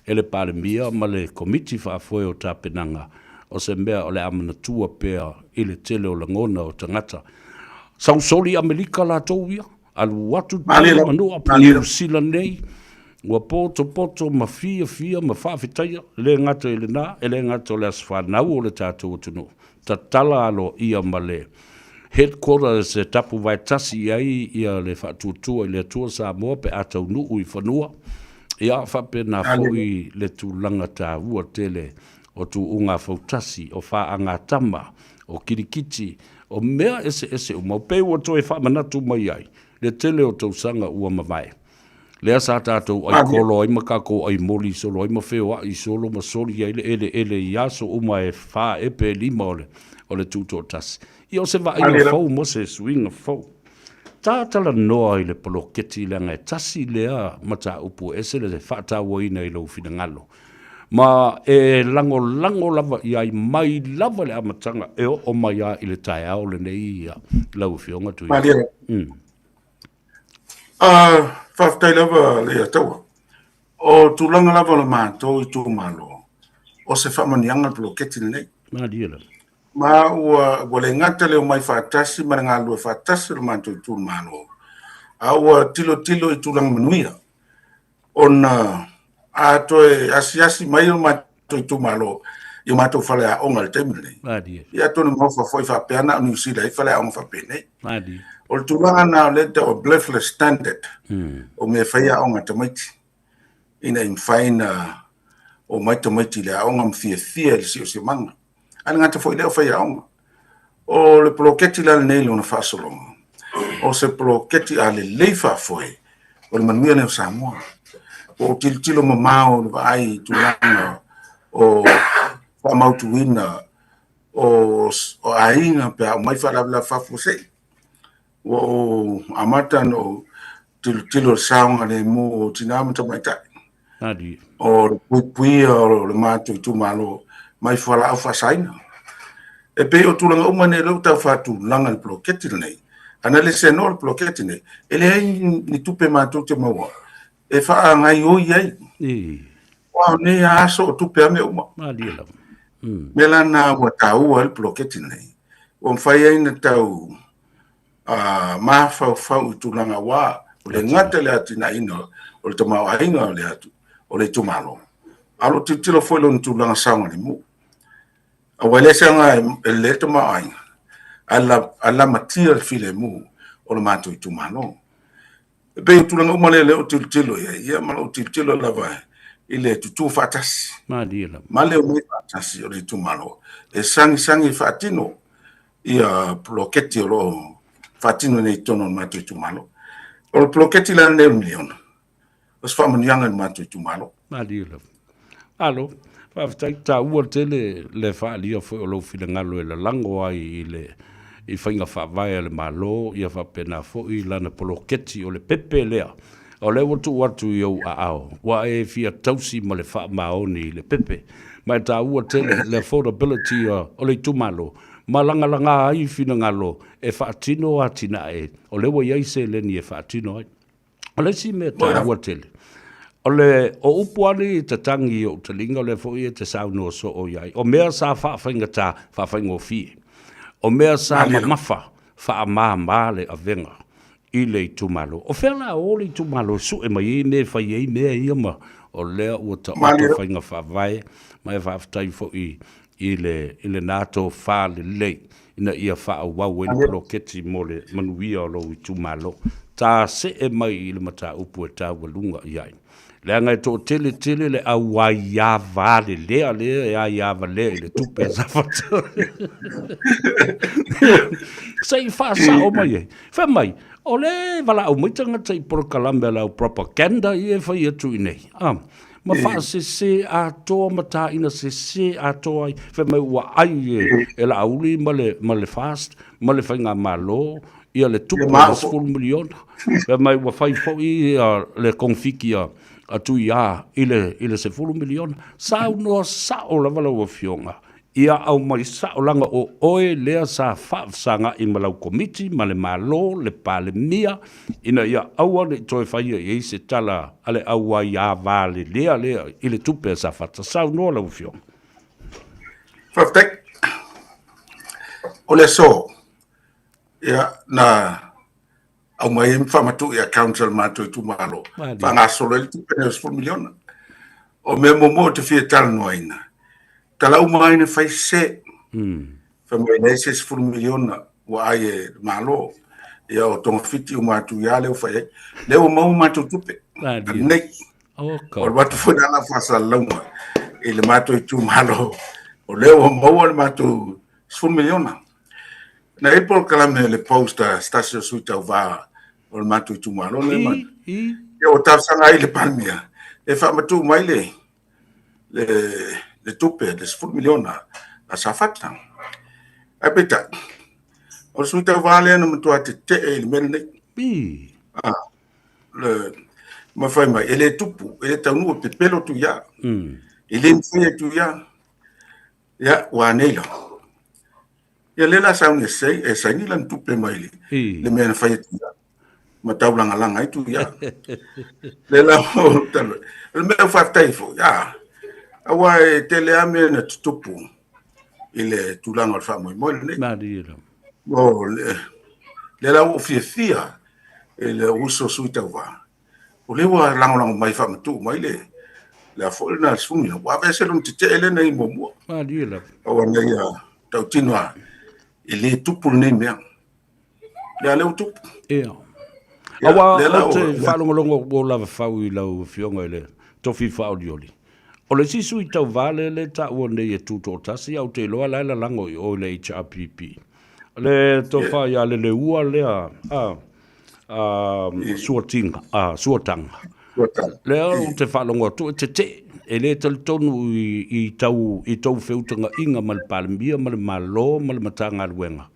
e le Palemia ma le Komiti Faafoe o Tapenaga, o se mea o le a manatua pea i le tele o lagona o tagata. Sausoli Amerika latou ia, alu atu Tutuila Manua, Niu Sila nei, ua potopoto ma fiafia ma faafetaia, le gata i lena, e le gata o le aso fanau o le tatou atunuu, tatala aloaia ma le headquarters e tapuvaetasi i ai ia le faatuatua i le Atua Samoa pe a taunuu i fanua. Ia faapena foi le tulaga taua tele o tuuga fautasi, o faagatama, o kilikiti, o mea eseese uma, pei ua toe faamanatu mai ai le tele o tausaga ua mavae. Lea sa tatou ai kolo ai ma tatou ai moli solo ai ma feoai solo ma soli ai le eleele i aso uma e fa ea pe lima o le, o le tutoatasi. Ia o se vaaiga fou mo se suiga fou. Ta talanoa i le poloketi leaga e tasi lea mataupu e ese le faatauaina i lou finagalo. Ma e lagolago lava i ai mai lava le amataga e oo mai lava i le taeao lenei lau Afioga Tuilaepa. Faafetai lava Leiataua. O tulaga lava o le matou itumalo, o se faamanuiaga le poloketi lenei. Malie lava. Ma ua, ua le gata le omai faatasi ma le galulue faatasi o le matou itumalo, a ua tilotilo i tulaga manuia. Ona a toe asiasi mai o matou itumalo i o matou faleaoga i le taimi lenei. Malie. Ia atonu maofa foi faapea na o Niu Sila i faleaoga faapenei. Malie. O le tulaga na o lea e tau o Blaffler Standard, o mea e fai aoga a tamaiti, ina ia mafai ona omai tamaiti i le aoga ma fiafia i le siosiomaga. Ae le gata foi i lea o faiaoga. O le poloketi la lenei i lona faasologa, o se poloketi a lelei faafoe, o le manuia lenei o Samoa. Ua ou tilotilo mamao i le vaai i tulaga o faamautuina o aiga pe a aumai faalavelave faafuasei. Ua ou amata ona ou tilotilo i le saogalemu o tina ma tamaitai. O le puipuia o le matou itumalo mai fualaau faasaina. E pei o tulaga uma nei o lea ua tau faatulaga i le poloketi lenei. Ana le senoa le poloketi lenei, e leai ni tupe matou te maua e faagaioi ai. Aua o nei aso o tupe lava mea uma. Malie lava. Mea la na ua taua ai le poloketi lenei, ua mafai ai ona tau mafaufau i tulaga aua o le gata i le atinaeina o le tamaoaiga o le atu o le itumalo, a o lo o tilotilo foi lona tulaga saogalemu. Aua e leai se aoga e lelei le tamaoaiga, ae lamatia le filemu o le matou itumalo. E pei o tulaga uma lea lea ou tilotilo i ai, ia ma lou tilotilo lava i le tutū faatasi. Malie lava. Ma le omai faatasi o le itumalo e sagisagi e faatino ia poloketi o lo o faatino nei i totonu o le matou itumalo. O le poloketi la lenei o le miliona, o se faamanuiaga i le matou itumalo. Malie lava. Malo, faafetai, taua tele le faaalia foi o lou finagalo e lalago ai i le i faiga faavae a le Malo, ia faapena foi lana poloketi o le pepe lea. O lea ua tuu atu i ou aao, ua e fia tausi ma le faamaoni i le pepe. Ma e taua tele le affordability o le itumalo, ma lagalaga ai finagalo e faatino atinae o lea ua i ai seleni e faatino ai. O le isi mea taua tele, o le o upu lava nei e tatagi i ou taliga, o lea foi e te saunoa soo i ai, o mea sa faafaigata, faafaigofie. O mea sa mamafa, faamama le avega i le itumalo. O fea la o le itumalo e sue mai ai mea e fai ai mea ia ma o lea ua taoto faiga faavae, ma e faafetai foi i le i lena tofa lelei ina ia faaauau ai le poloketi mo le manuia o lou itumalo. Ta see mai i le mataupu e taualuga i ai. Leaga e toatele tele le au aiā valelea lea e aiā valea i le tupe a Safata. Se i faasao mai ai. Fai mai, o le valaau mai tagata i polokalame a le au propaganda ia e fai atu i nei. Ah, ma faasese atoa ma taina sese atoa ai. Fai mai ua ai e, e Laauli ma le, ma le FAST ma le Faigamalo ia le tupe o le 10 miliona. Fai mai ua fai foi ia le konfiki a, a Tuiā i le, i le 10 miliona. Saunoa sao lava lau Afioga, ia aumai sao leaga o oe lea sa faafesaga'i ma lau Komiti ma le Malo, le Palemia, ina ia aua ne i toe faia i ai se tala a le auaiā valelea lea i le tupe a Safata. Saunoa lau Afioga. Faafetai. O le aso, ia, na aumai ai ma faamatu'i accounts a le matou itumalo, faagasolo ai le tupe nei o le 10 miliona. O mea muamua ou te fia talanoaina, tala uma ai na fai sese. Fai mai leai se 10 miliona ua ai e le Malo. Ia o togafiti uma atu ia lea ua fai ai. Lea ua maua matou tupe. Nei. O le matou foi lana faasalalauga i le matou itumalo. O lea ua maua le matou 10 miliona. Na i ai polokalame le post a se tasi o sui tauva o le matou itumalo lea ma ia ua talosaga ai i le Palemia e faamatuu mai le le le tupe le 10 miliona a Safata. Ae peitai, o le sui tauva lea na matua tetee i le mea lenei. Ah, le, ma fai mai, e le tupu, e le taunuu e pepelo Tuia. E le mafai e Tuia. Ia, ua anei la. Ia lea la sauni e sei, e saini lana tupe mai le, le mea na fai atu ia. Ma taulagalaga ai tu ia. Le la o talo. O le mea faafetai foi, a. Aua e tele lava mea na tutupu i le tulaga o le faamoemoe lenei. Malie la. O le, le la ua ou fiafia i le uso sui tauva. O lea ua lagolago mai faamatuu mai le le a foi lena sumi ua aveese lona tetee lea na i muamua. Malie lava. Aua nei ia tautino a e le tupu lenei mea. Ia lea ua tupu. Ia. Aua ou te faalogologo ua lava fau i lau Afioga i le tofi faaolioli. O le isi sui tauva lea le taua nei e tutoatasi, ae ou te iloa la e lalago i o i le HRPP. Le tofa ia Leleua lea, a, Suatinga, a, Suataga. Lea ou te faalogo atu e tetee, e le talitonu i, i, tau, i tou feutagaiga ma le Palemia ma le Malo ma le Matagaluega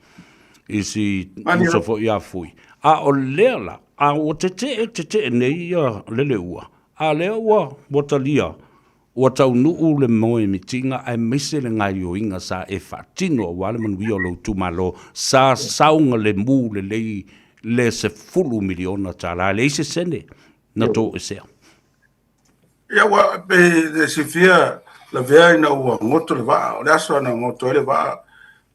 i si uso foi a Fui. A o lea la, a ua tetee, tetee nei ia Leleua, a lea ua, ua talia, Ua taunuu le moemitiga aemaise le gaoioiga sa e faatino aua le manuia o lou itumalo sa saogalemu lelei le $10 miliona, e leai se sene na toesea. Ia ua pei e silafia lavea ina ua goto le vaa, o le aso na goto ai le vaa,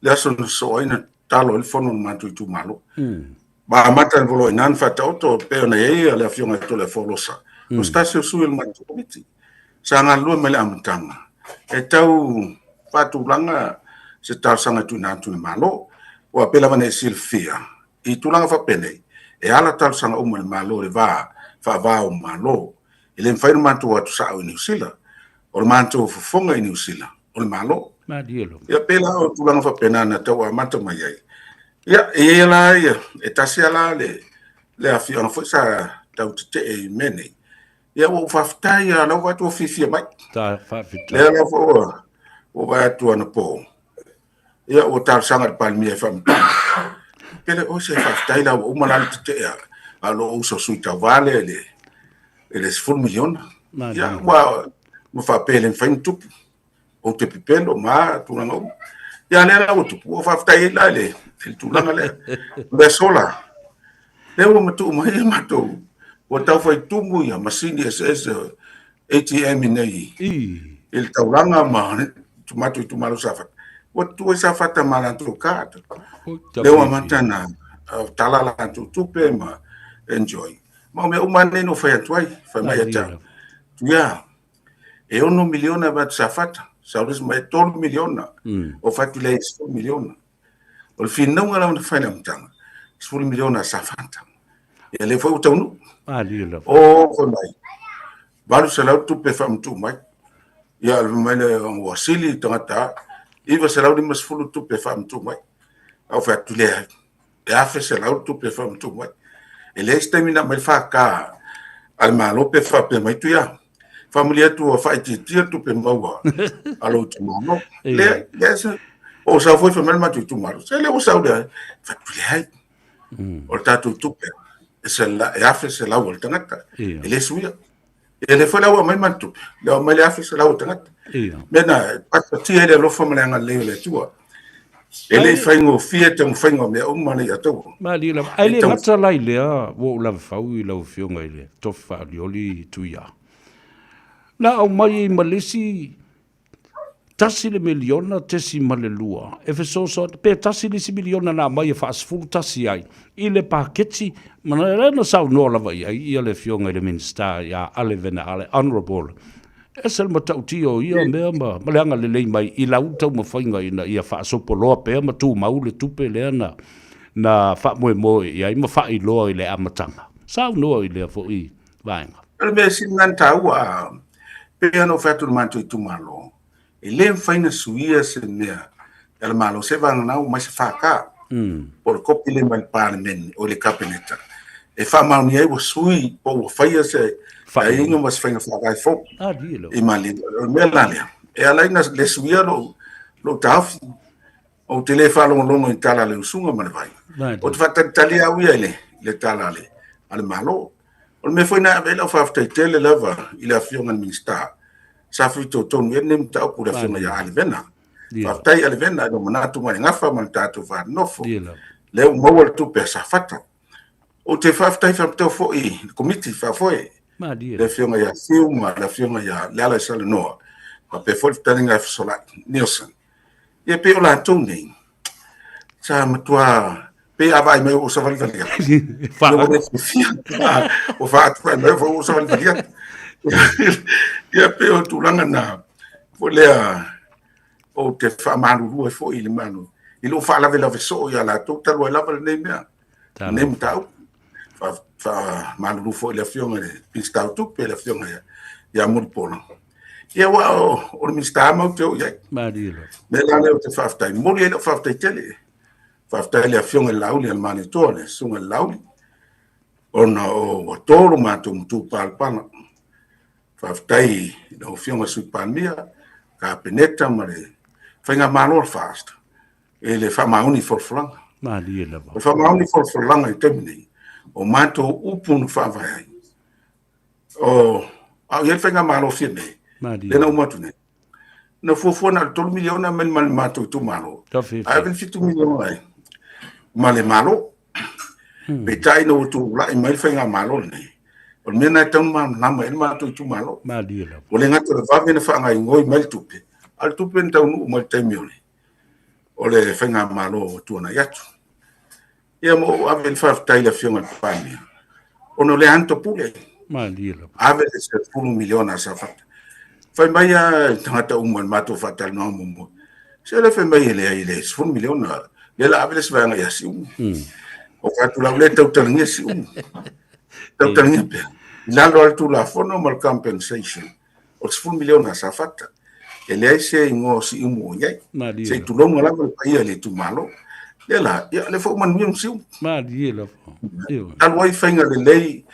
le aso na sosoo ai na talo ai le fono a le matou itumalo. Ma amata le volo i ina na faataoto e pei ona i ai le Afioga ia Toleafoa Losa, o se tasi o sui o le matou Komiti sa galulue mai le amataga e tau faatulaga se talosaga e tuuina atu i le Malo. Aua pei lava ona e silafia, i tulaga faapenei, e ala talosaga uma i le Malo i le va faava o Malo. E le mafai ona matou o atu sao i Niu Sila. O le matou fofoga i Niu Sila, o le Malo. Ia pei la o tulaga faapena na tau amata mai ai. Ia, e i ai la ia, e tasi lava la le, le afioaga foi sa tau tetee i mea nei. Ia, ua ou faafetai lava, la ua vaai atu ua fiafia mai. Ta, faafetai. Lea la foi ua, ua vaai atu anapo. Ia ua talosaga i le Palemia e faamatuu. Pele o se faafetai la ua uma la le tetee a a lou uso sui tauva lea i le i le 10 miliona. Ia ua ma faapea e le mafai ona tupu. Ou te pepelo ma tulaga uma. Ia lea la ua tupu, ua faafetai ai la i le, i le tulaga lea. O le aso la, lea ua matuu mai ia matou, ua tau fai tumu ia masini eseese ATM i nei i le taulaga ma matou itumalo Safata. Ua tutu ai Safata ma latou card. Lea ua amata ona tala latou tupe ma enjoy. Ma o mea uma nei na ou fai atu ai, fai mai ia te au. Tuia, e 6 miliona e avatu Safata, sau le isi mai e 3 miliona, ou fai atu lea e 10 miliona. O le finauga lava na fai i le amataga, 10 miliona a Safata. Ia lea foi ua taunuu. O fai mai, 800 tupe e faamatuu mai. Ia fai mai lea ua sili tagata, 950 tupe e faamatuu mai. Ae ou fai atu, leai, e 1100 tupe e faamatuu mai. E leai se taimi na aumai le FK a le Malo pe faapea mai, Tuia, faamalie atu ua faaitiitia tupe maua a lou itumalo. Leai, leai se... O sau foi fai mai le matou itumalo, se lea ua sau lea, fai atu, leai. O le tatou tupe, e 1100 a le tagata, e le suia. E lea foi la ua aumai ma le tupe, lea ua aumai le 1100 a le tagata. Mea na, e patipatia ai le alofa ma le agalelei o le Atua. E le i faigofie taumafaiga o mea uma nei ataua. Malie lava. Ae le gata la i lea, ua ou lavafau i lau Afioga i le Tofi Faaolioli Tuia. Na aumai ai ma le isi tasi le miliona tesi ma le lua e fesoasoani pe tasi le isi miliona na aumai e faasefulu tasi ai i le paketi ma lea na saunoa lava i ai ia le Afioga i le Minisita ia Ale Vena Ale Honourable. Ese le matautia o ia mea ma, ma le agalelei mai i lau taumafaiga ina ia faasopoloa pea ma tumau le tupe lea na, na faamoemoe i ai ma faailoa i le amataga. Saunoa i lea foi vaega. O le mea sili lena ona taua, pei ona ou fai atu i le matou itumalo, e le mafai ona suia se mea a le Malo se vagana ua mai se FK po o le kopi lea mai le Palemene o le Kapeneta e faamaonia ai ua sui po ua faia se aiaiga ma se faiga faavae fou i maliega. O le mea la lea, e ala ai ona le suia lou taofi. Ou te le faalogologo i tala a le usuga ma le vai. Ou te faatalitali au ia i le tala a le Malo. O le mea foi na e ave ai lau faafetai tele lava i le Afioga i le Minisita sa fitoitonu i ai lenei mataupu, le Afioga ia Ali Vena. Faafetai Ali Vena i lou manatu ma le gafa ma le tatou vanonofo. Lea ua maua le tupe a Safata. Ou te faafetai faapitoa foi i le Komiti Faafoe, le Afioga ia Fiu ma le Afioga ia Lealaisalanoa, faapea foi le Fetalaiga ia Fesolai Nielsen. Ia pei o latou nei, sa matua pei a vaai mai ua savalivali atu. Ua le fiafia. Ua faatuai mai ua savalivali atu. Ia pei o tulaga na foi lea ou te faamalulu ai foi i le Malo i lou faalavelave soo ia latou talu ai lava lenei mea, lenei mataupu. Faamalulu foi i le Afioga i le Minisita o Tupe, le Afioga ia Mulipola. Ia aua o le Minisita matou te o i ai. Malie lava. Mea la lea ou te faafetai, momoli ai lau faafetai tele. Faafetai i le Afioga i le Laauli a le Malietoa, le Susuga i le Laauli, ona ua to lo matou matupalapala. Faafetai i lau Afioga i le Sui Palemia, Kapeneta ma le Faigamalo a le FAST i le faamaoni folafolaga. Malie lava. O le faamaoni folafolaga i le taimi nei, o matou upu na faavae ai, o a o i ai le Faigamalo Fiame, lea na uma atu nei, na fuafua na o le 3 miliona mai ma le matou itumalo, ae ave le 7 miliona ai ma le Malo. Peitai ina ua tulai mai le Faigamalo lenei, o le mea lena e tatau ona malamalama i ai le matou itumalo. Ua le gata o le vave ona faagaoioi mai le tupe, a o le tupe na taunuu mai i le taimi o le Faigamalo ua tuanai atu. Ia ma ou ave le faafetai i le Afioga i le Palemia, ona o lea lava na topule. Malie lava. Ave le 10 miliona a Safata. Fai mai lava tagata uma i le matou faatalanoaga muamua, se lea fai mai e leai i le 10 miliona, lea la ave le isi vaega ia Siumu. Ou fai atu la, ua le tautalagia Siumu. Tautalagia pea. I lalo lava le Tulafono ma le compensation o le 10 miliona a Safata. E leai se igoa o Siumu o i ai. Se i tulouna lava le paia i le itumalo. Lea la, ia, lea foi ua manuia ma Siumu. Malie lava. Talu ai faiga lelei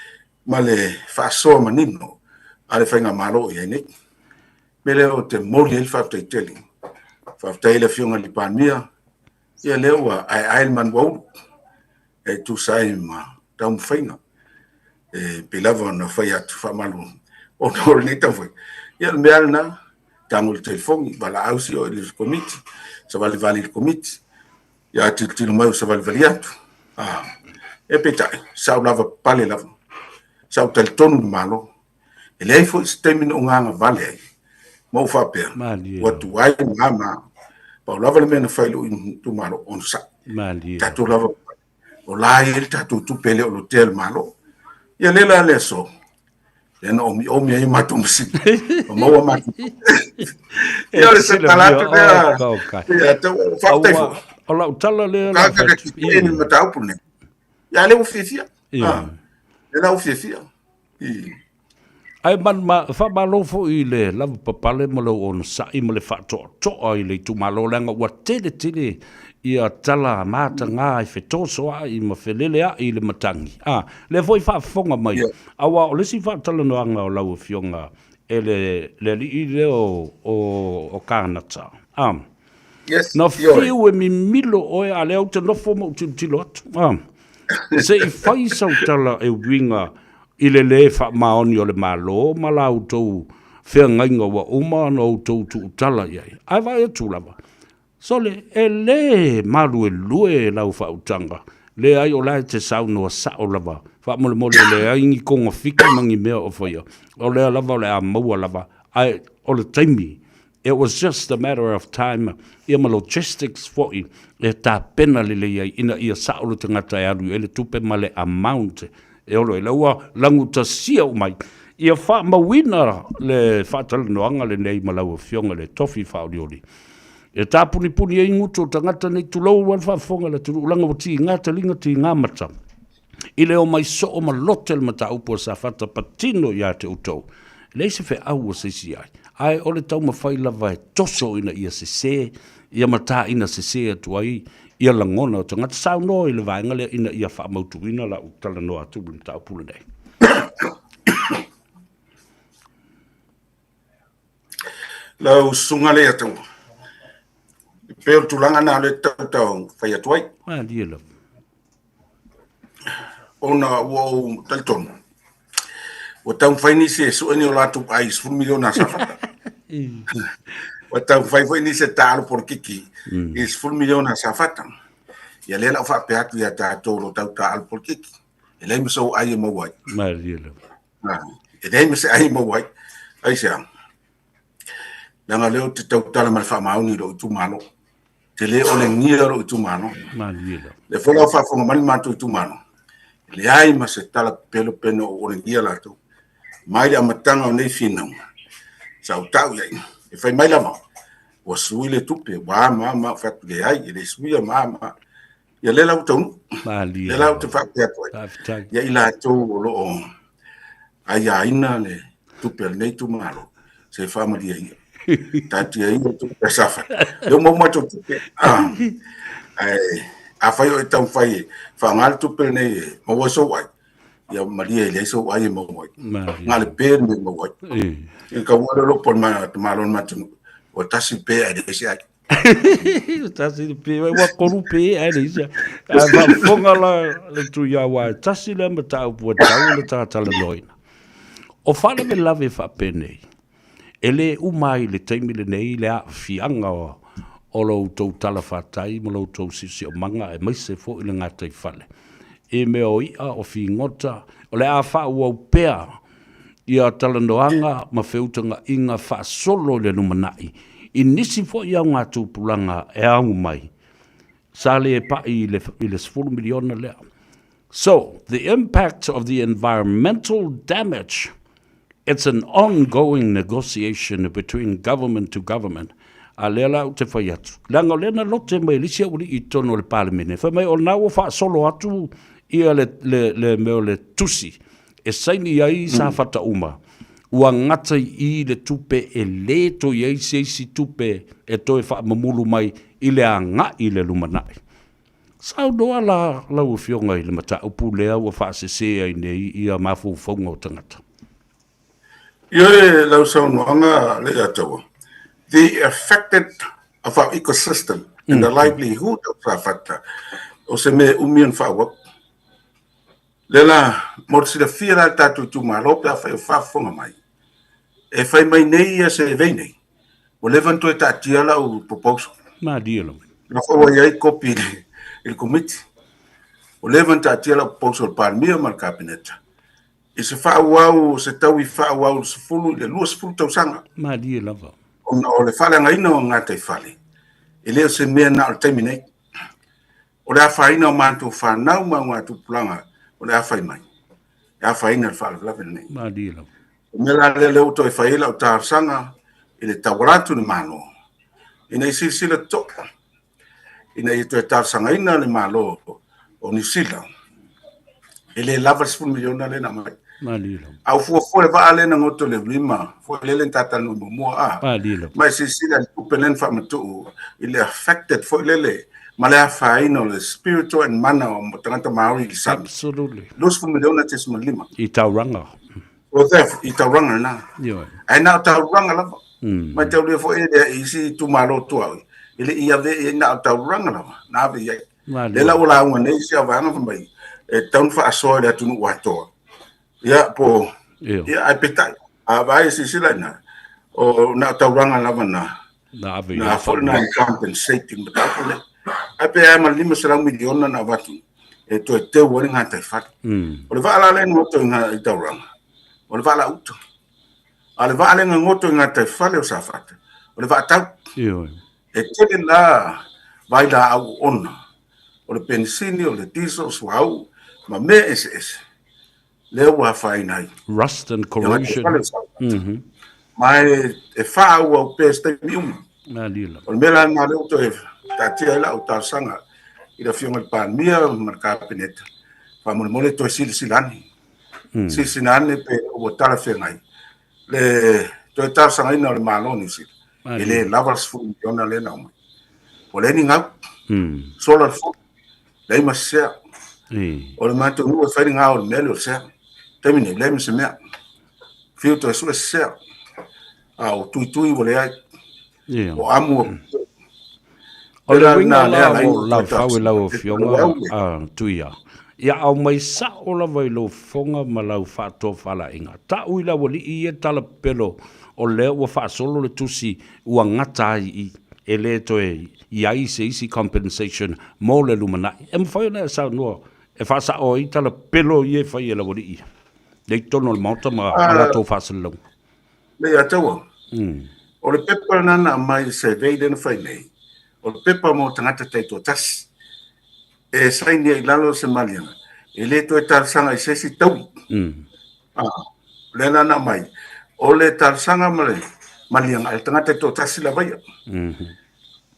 ma le faasoa manino a le Faigamalo o i ai nei. O le mea lea ou te momoli ai le faafetai tele. Faafetai i le Afioga i le Palemia, Ia lea ua aeae le manuaulu e tusa ai ma taumafaiga e pei lava ona fai atu faamalu ona o lenei taumafaiga. Ia o le mea lava lena, tago i le telefoni, valaau si oe i le Komiti, savalivali i le Komiti, ia a tilotilo mai ua savalivali atu. Ah, e peitai, sa ou lavapapale lava, sa ou talitonu i le Malo. E leai foi se taimi na ou gagavale ai, ma ou faapea, ua tuai ma ma. Pau lava le mea na fai i lou itumalo, onosai. Tatou lava, o la e i ai le tatou tupe e le o lotea e le Malo. Ia lea la le aso, lea na omiomi ai matou masini, ma maua matou tupe. Ia o le tala atu lea, ia, faafetai foi. O lau tala lea. O kākaka ki te ni mataupu nei. Ia lea ua fiafia. Ah, lea la ua fiafia. Ae man, ma, faamalo foi i le lavapapale ma lou onosai ma le faatoatoa i le itumalo leaga ua tele tele ia tala mataga e fetosoa'i ma felelea'i i le matagi. A, lea foi faafofoga mai, yeah. Aua o le isi faatalanoaga o lau Afioga e le, le alii lea o, o, o Kānata. A, yes, na fiu e mimilo oe, a lea ou te nofo ma ou tilotilo atu. A, Se i fai sau tala e uiga i le lē faamaoni o le Malo ma la outou feagaiga ua uma ona outou tuutala i ai. Ae vaai atu lava, sole, e lē maluelue lau faautaga, leai o la e te saunoa sao lava, faamolemole e leai ni togafiti ma ni mea o faia, o lea lava o le a maua lava, ae o le taimi It was just a matter of time, ia ma logistics foi e tapena lelei ai ina ia sao le tagata e alu i ai le tupe ma le amount e olo ai. La ua lagutasia uma ai. Ia faamauina le faatalanoaga lenei ma lau Afioga i le Tofi Faaolioli e tapunipuni ai gutu o tagata nei, tulou lava le faafofoga a le atunuu, leaga ua tiga taliga tiga mata. I le omai soo ma lote le mataupu a Safata patino ia te outou, e leai se feau a se isi ai, ae o le taumafai lava e toso ina ia sese, ia mataina sese atu ai ia lagona o tagata. Saunoa i le vaega lea ina ia faamautuina lau talanoa atu i le mataupu lenei. Lau susuga Leiataua, e pei o le tulaga lena o lea e tau fai atu ai. Malie lava. Ona ua ou talitonu, ua taumafai nisi e sue ni o latou ai i 10 miliona a Safata. Ua taumafai foi nisi e taalo polokiki i 10 miliona a Safata. Ia lea la ou faapea atu ia tatou o lo o tau taalo polokiki, e leai ma sou ai e maua ai. Malie lava. E leai ma se ai e maua ai. Aisea? Leaga o lea ou te tautala ma le faamaoni i lou itumalo. Te le olegia lou itumalo. Malie lava. Lea foi la ua faafofoga mai le matou itumalo, e leai ma se tala pepelo pe na ou olegia latou. Mai le amataga o nei finauga, sa ou tau i ai, e fai mai lava, ua sui le tupe, ua a ma a ma, ou fai atu, leai, e le suia ma a ma a. Ia lea la ua taunuu. Malie. Lea la ou te faapea atu ai. Faafetai. Ia i latou o lo o aiaina le tupe a lenei itumalo, se faamalie ia. Taatia ia tupe a Safata. Lea ua maua matou tupe. Ah, ae afai o e taumafai e faaaoga le tupe lenei e maua ai sou ai, ia malie e leai sou ai e maua ai. Na o le pe le mea e maua ai. E kaua le lopo le malo o le matou nuu. Ua tasi pe ae leai se ai. Tasi le pe, ua kolu pe ae leai se ai. Ae faafofoga la le Tuiaua e tasi lea mataupu e tatau ona talatalanoaina. O faalavelave faapenei, e le uma ai i le taimi lenei le aafiaga o lo outou talafatai ma lo outou siosiomaga aemaise foi le gataifale i mea o i'a, o figota, o le a faaauau pea ia talanoaga ma feutagaiga faasolo i le lumanai i nisi foi augatupulaga e au mai sa le pa'i i le $10 miliona lea. So, the impact of the environmental damage, it's an ongoing negotiation between government to government. A lea la ou te fai atu, leaga o lea na lote mai e le isi aualii i totonu o le Palemene, fai mai o lena ua faasolo atu ia le, le, le mea o le tusi e saini ai Safata uma, ua gata i i le tupe e le toe i ai se isi tupe e toe faamamulu mai i le agai i le lumanai. Saunoa la lau Afioga i le mataupu lea ua faasese ai nei ia mafaufauga o tagata. Ioe lau saunoaga Leiataua, the affected of our ecosystem mm. And the livelihood of Safata, o se mea e umi ona faaauau. Lea la, mo le silafia la e le tatou itumalo pe afai o faafofoga mai, e fai mai nei ia survey nei, ua leva ona toe taatia lau proposal. Malie lava. Na foi ua i ai kopi i le, i le komiti. Ua leva ona taatia lau proposal i le Palemia ma le Kapeneta i se faaauau, se taui faaauau i le 10 i le 20 tausaga. Malie lava. Ona o le faaleagaina o gataifale, e le o se mea na o le taimi nei. O le afaina o matou fanau ma augatupulaga o le a fai mai, e afaina i le faalavelave lenei. Malie lava. O le mea la lea lea ua toe fai ai lau talosaga i le tauala atu i le Malo, ina ia silasila totoa, ina ia toe talosagaina le Malo o Niu Sila, e le lava le $10 miliona lea na aumai. Malie lava. A ua fuafua le vaa lea na goto i Leulima, foi lele na ta talanoa muamua a. Malie lava. Ma e silasila i le tupe lea na faamatuu i le affected foi lele ma le afaina o le spiritual and mana o tagata Māori i le sami. Absolutely. 20 miliona tesima lima. I Tauranga. O te, i Tauranga lena. Ioe. Ae na o Tauranga lava. Mataulia foi e lea i isi itumalo tuaoi, e le i ave i ai na o Tauranga lava, na ave i ai. Lea la ua lauga nei si au vaega fai mai, e tatau ona faasoa i le atunuu atoa. Ia, po, ia, ae peitai, a vaai e silasila i ina, o na o Tauranga lava na, Na ave i na foi na compensate i le mataupu lea. Ae pe a ma le $500 miliona na avatu e toe teu ai le gataifale. O le vaa la lea na goto i Tauranga, o le vaa lauta. A o le vaa lea na goto i gataifale o Safata, o le vaa tau. Ioe. E tele la vailaau oona, o le penisini, o le diesel, o suauu, ma mea eseese, lea ua afaina ai. Rust and corrosion. Ma e faaauau pea i se taimi umi. O le mea la lena lea ua toe taatia ai lau talosaga i le Afioga i le Palemia ma le Kapeneta, faamolemole toe silasila ane. Silasila ane pe ua talafeagai le toe talosagaina o le Malo o Niu Sila. E le lava le $10 miliona lea na aumai. Ua leai ni gau. Sola le fono. Leai ma se sea. O le matou nuu e fai le gao o le mea lea o le sea. Taimi nei, leai ma se mea. Fiu toe sue se sea. A o tuitui ua leai. O amu ua O le uiga la o lau fau i lau afioga a Tuia, ia aumai sao lava i lou fofoga ma lau faatofalaiga. Tau i lau alii ia tala pepelo o lea ua faasolo le tusi ua gata ai i e le toe i ai se isi compensation mo le lumanai. E mafai ona e saunoa e faasao ai tala pepelo ia e fai e lau alii ia i totonu o le Maota ma latou faasalalauga. Leiataua, o le pepa lena na aumai i le survey lea na fai nei, o le pepa mo tagata taitoatasi. E saini ai i lalo se maliega, e le toe talosaga i se isi taui. O lea la na aumai, o le talosaga ma le maliega a le tagata taitoatasi lava ia.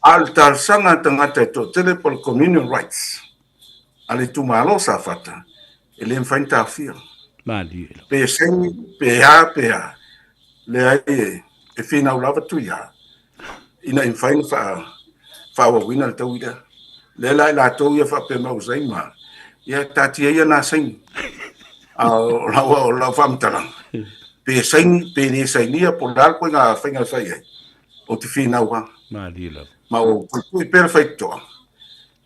A o le talosaga a tagata e toatele po o le communal rights a le itumalo o Safata, e le mafai ona taofia. Malie lava. Pe saini, pe a, pe a, leai e, e finau lava Tuia ina ia mafai ona faa, faaauauina le taui lea. Lea la i latou ia faapea mai ua saini ma, ia taatia ia nā saini. A o lau, o lau faamatalaga, pe saini, pe le sainia, po o le a le ituaiga faiga e fai ai, ou te finau lava. Malie lava. Ma ua puipui pea le faitotoa.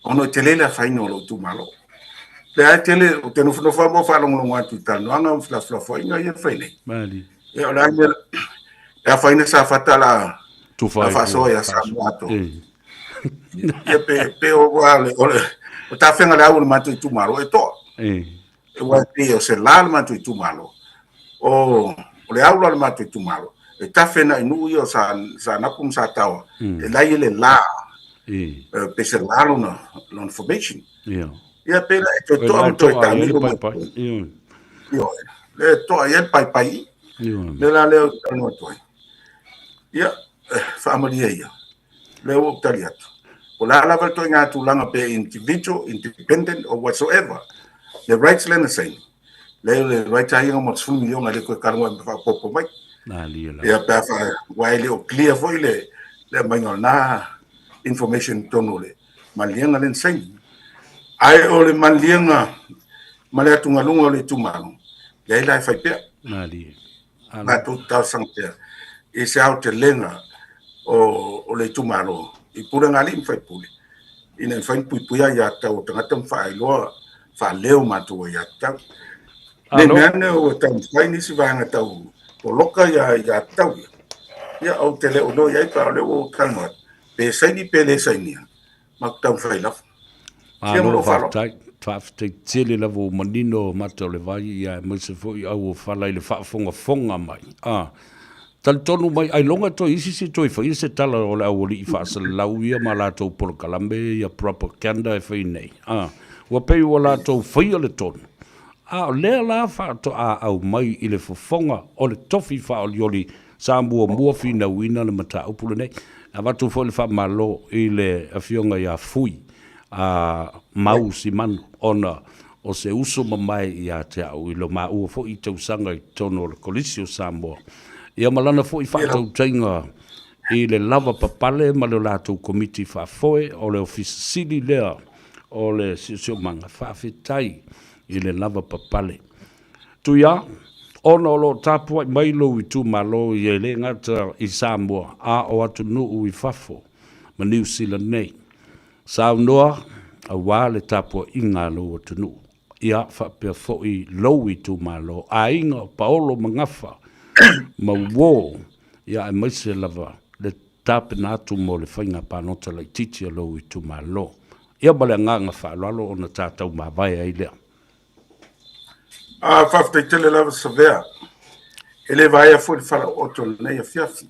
Ona e tele le afaina o lou itumalo. Lea e tele, ou te nofonofo lava ma faalogologo atu i talanoaga ma felafolafoaiga ia e fai nei. Malie. Ia, o le a le mea e afaina Safata la Tufa la faasoa ia Samoa atoa. Ia pe pe o o le o le o tafega le au o le matou itumalo e toa. E ua e pei o se la le matou itumalo. O o le au la o le matou itumalo e tafe na i nuu ia o sa Saanapu ma Sataoa. E lai e le la. Pe se la lona lona formation. Ia pe la e toe toa ma toe taamilo mai. Ioe. Le toa i ai le paepae i. Le la lea ou te talanoa atu ai. Ia, faamalie ia. Lea ua ou tali atu. Po o le a lava le ituaiga tulaga pe individual, independent or whatsoever, le rights lea na saini, lea le right lava ia mo le $10 miliona e le toe talanoa ma faaopoopo mai. Ia pe a fa, aua e le o clear foi le le aumaiga o lena information i totonu o le maliega lea na saini. Ae o le maliega ma le atugaluga o le itumalo, leai la e fai pea. Matou talosaga pea i se aotelega o le itumalo i pulega a alii ma faipule. Ina ia mafai ona puipuia aiatatau a tagata ma faailoa faaleo matou aiatatau. Ne i mea ane ua taumafai nisi vaega tau poloka ia aiatatau ia, ia ou te le o iloa i ai pe a o lea ua ou talanoa atu, pe saini pe le sainia, matou taumafai lava. Ia ma Malo lou faaaloalo. faafetai. Faafetai tele lava ua manino mata o le vai ia aemaise foi au o fala i le faafogafoga mai. Ah, talitonu mai ailoga toe isi se toe faia se tala o le aualii faasalalau ia ma latou polokalame ia propaganda e fai nei. Ah, ua pei ua latou faia le tonu. A o lea la faatoa aumai i le fofoga o le tofi faaolioli sa muamua finauina le mataupu lenei. E avatu foi le faamalo i le Afioga ia Fui a Mau Simanu ona o se uso mamae ia te au i lo maua foi tausaga i totonu o le Kolisi o Samoa, ia ma lana foi faatautaiga i le lava papale ma le latou Komiti Faafoe o le Ofisa Sili lea o le Siosiomaga. Faafetai i le lava papale. Tuia, ona o lo o tapuai mai lou itumalo ia e le gata i Samoa a o atunuu i fafo ma Niu Sila nei. Saunoa aua le tapuaiga a lou atunuu, ia faapea foi lou itumalo, aiga o Paolo ma Gafa ma uo, ia aemaise lava le tapena atu mo le faiga palota laitiiti a lou itumalo. Ia ma le agaga faaaloalo ona ta taumavae ai lea. Ah, faafetai tele lava Savea. E le vaea foi le falaooto o lenei afiafi.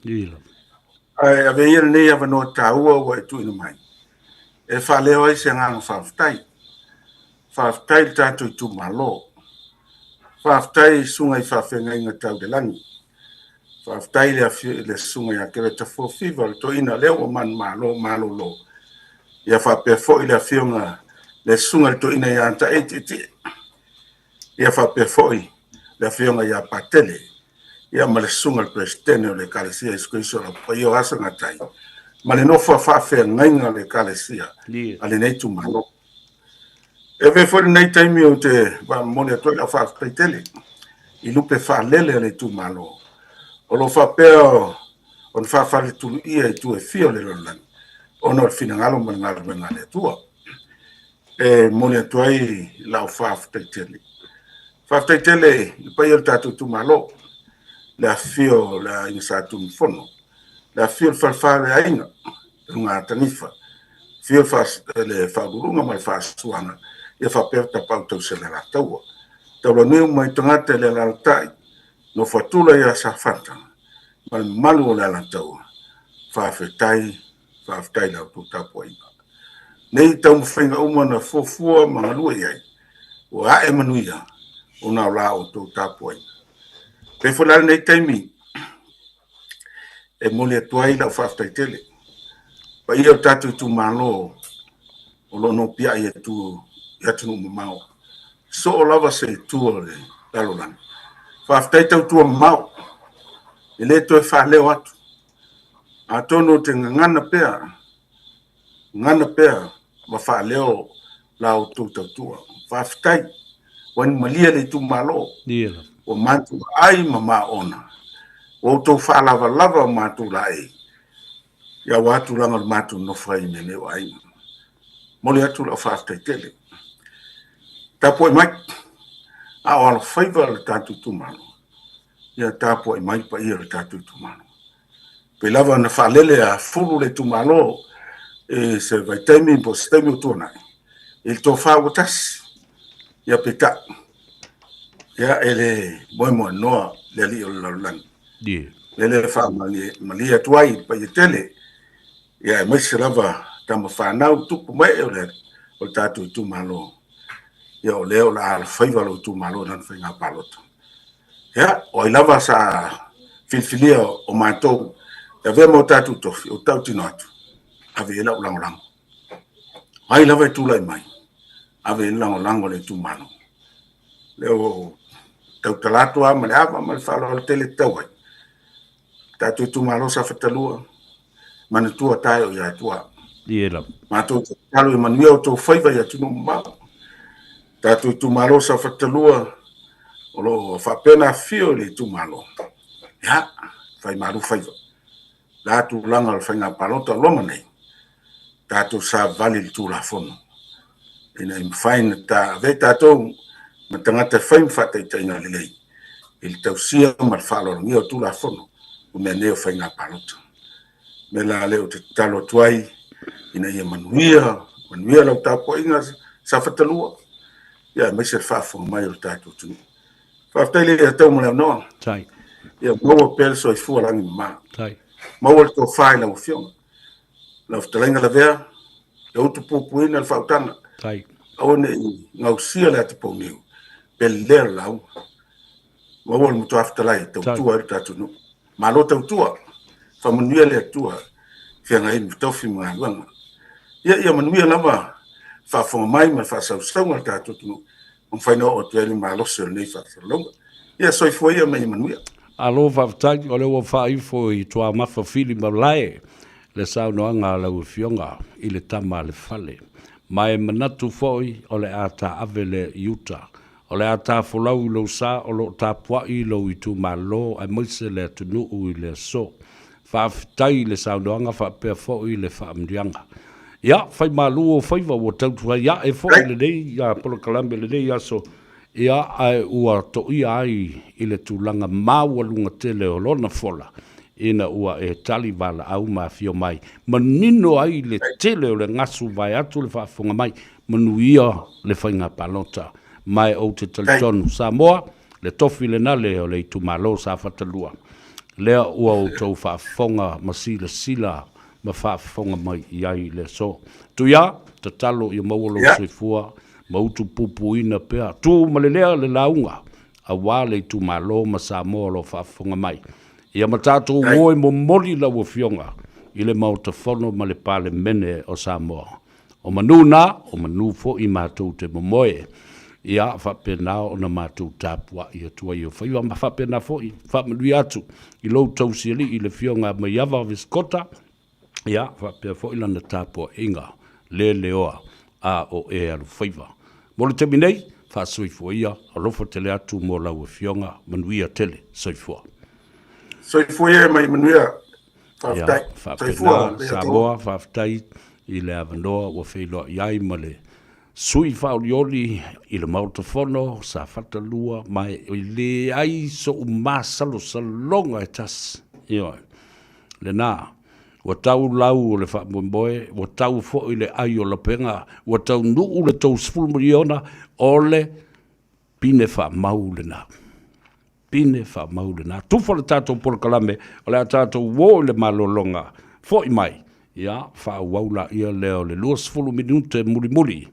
Ae ave ia lenei avanoa taua ua e tuuina mai e faaleo ai se agaga faafetai. Faafetai i le tatou itumalo. Faafetai i susuga i faafeagaiga tau le lagi. Faafetai i le susuga ia Kereta Fuafiva, le toeaina lea ua manumalo malolo. Ia faapea foi le afioga le susuga i le toeaina ia Taei Tietie. Ia faapea foi le afioga ia Patele ia ma le susuga i le Peresetene o le Ekalesia Iesu Keriso o le Au Paia o Asagatai ma le nofo a faafeagaiga a le Ekalesia a lenei itumalo. E avea foi lenei taimi ou te momoli atu ai lau faafetai tele i lupe faalele a le itumalo o lo o faapea ona faafaletuluia i itu e fia o le lalolagi ona o le finagalo ma le galuega a le Atua. E momoli atu ai lau faafetai tele. Faafetai tele i le paia o le tatou itumalo, le afifio o le Aiga Sa Tunumafono, le afifio o le Falefa o le Aiga, Luga Tanifa, afio le Faauluuluga ma le Faasuaga, ia faapea Tapaau Tausi a le Alataua. Taulauniu uma i tagata i le alaalatai, nofo atula ia Safata ma le mamalu o le Alataua. Faafetai, faafetai i la outou tapuaiga. Nei taumafaiga uma na fuafua ma galue i ai, ua ae manuia ona o la outou tapuaiga. Pei foi la lenei taimi e momoli atu ai lau faafetai tele. Paia o le tatou itumalo o lo o nopiai atu i atunuu mamao. Soo lava se itu o le lalolagi. Faafetai tautua mamao. E le toe faaleo atu. Atonu ou te gagana pea, gagana pea ma faaleo la outou tautua. Faafetai, ua malie le itumalo, ua matou ai ma maona, ua outou faalavalava o matou laei, ia aua tulaga o le matou nofo ai i mea nei o aiga. Momoli atu lau faafetai tele. Tapuai mai, a o alofaiva le tatou itumalo, ia tapuai mai paia o le tatou itumalo. Pei lava ona faalele a fulu le itumalo i se vaitaimi po o se taimi ua tuanai, i le tofa ua tasi, ia peitai, ia e le moemoenoa le alii o le lalolagi. Le lea e faamalie atu ai i le paia tele, ia aemaise lava tama fanau tupu ma ee o le tatou itumalo, ia o lea o le a alofaiva lou itumalo i lana faiga palota. Ia, o ai lava sa filifilia o matou e avea ma o tatou tofi, ou te tautino atu, ave i ai lau lagolago. O ai lava e tulai mai, ave i ai le lagolago a le itumalo. Lea ua ou tautala atu lava ma le ava ma le faaaloalo tele e tatau ai. Tatou itumalo Safata 2, manatua tae o ia Atua. Ie lava. Matou te tatalo ia manuia outou faiva i atunuu mamao. Tatou itumalo Safata 2, o lo o faapea ona afifio i le itumalo. Ia, fai malu faiva. Le a tulaga o le faiga palota o loma nei. tatou savavali i le Tulafono ina ia mafai ona ta avea tatou ma tagata e fai ma faataitaiga lelei i le tausia ma le faaaloalogia o Tulafono o mea nei o faiga palota. O le mea la lea ou te tatalo atu ai ina ia manuia, manuia lau tapuaiga Safata 2, ia aemaise le faafofoga mai o le tatou atunuu. Faafetai le Atau mo le avanoa. Tai. Ia maua pea le soifua lagi mama. Tai. Maua le tofa i lau afioga. Lau fetalaiga Lavea, le utu puipuina le faautaga. Tai. Aua ne i gausia le ata pouniu, pe lelea le lauga. Maua le matua fetalai e tautua ai le tatou nuu. Malo tautua, faamanuia le Atua i feagai ma tofi ma galuega. Ia, ia manuia lava faafofoga mai ma le faasausauga a le tatou atunuu, ua mafai ona oo atu ai le malosi o lenei faasalalauga. Ia, soifua ia ma ia manuia. Malo faafetai, o lea ua faaifo i Tuamafa Fili Malae le saunoaga a lau Afioga i le tama a le fale. Ma e manatu foi o le a taave lea i uta. O le a ta folau i lou sa o lo o tapuai i lou itumalo aemaise le atunuu i le aso. Faafetai i le saunoaga faapea foi le faamanuiaga. Ia, fai malu ou faiva ua tautuai ae foi lenei polokalame i lenei aso, ia, ae ua toia ai i le tulaga maualuga tele o lona fola ina ua e tali valaau ma afio mai, manino ai le tele o le gasu vaeatu le faafofoga mai, Manuia le faiga palota. Ma e ou te talitonu, Samoa, le tofi lena le o le itumalo Safata 2. Lea ua outou faafofoga ma silasila ma faafofoga mai i ai i le aso. Tuia, tatalo ia maua lou soifua ma utu puipuina pea. Tu ma le lea le lauga aua le itumalo ma Samoa o lo o faafofoga mai. Ia ma tatou o e momoli lau Afioga i le Maota Fono ma le Palemene o Samoa. O manu na, o manu foi matou te momoe. Ia faapena ona matou tapuai atu ai o faiva ma faapena foi faamanuia atu i lou tausialii le Afioga Maiava Visikota, ia faapea foi lana tapuaiga le leoa a o e alofaiva. Mo le taimi nei, faasoifua ia, alofa tele atu mo lau Afioga, manuia tele, soifua. Soifua ia ma ia manuia. Faafetai. Faapena Samoa, faafetai i le avanoa ua feiloai ai ma le sui faaolioli i le Maota Fono Safata 2, ma e leai so'u masalosaloga e tasi. Ioe. Lena, ua tau lau o le faamoemoe, ua tau foi le ai o lapega, ua taunuu le 30 miliona o le pine faamau lena. Pine faamau lena. Tufa le tatou polokalame, o le a tatou o i le malologa, foi mai, ia, faaauau laia lea o le 20 minute mulimuli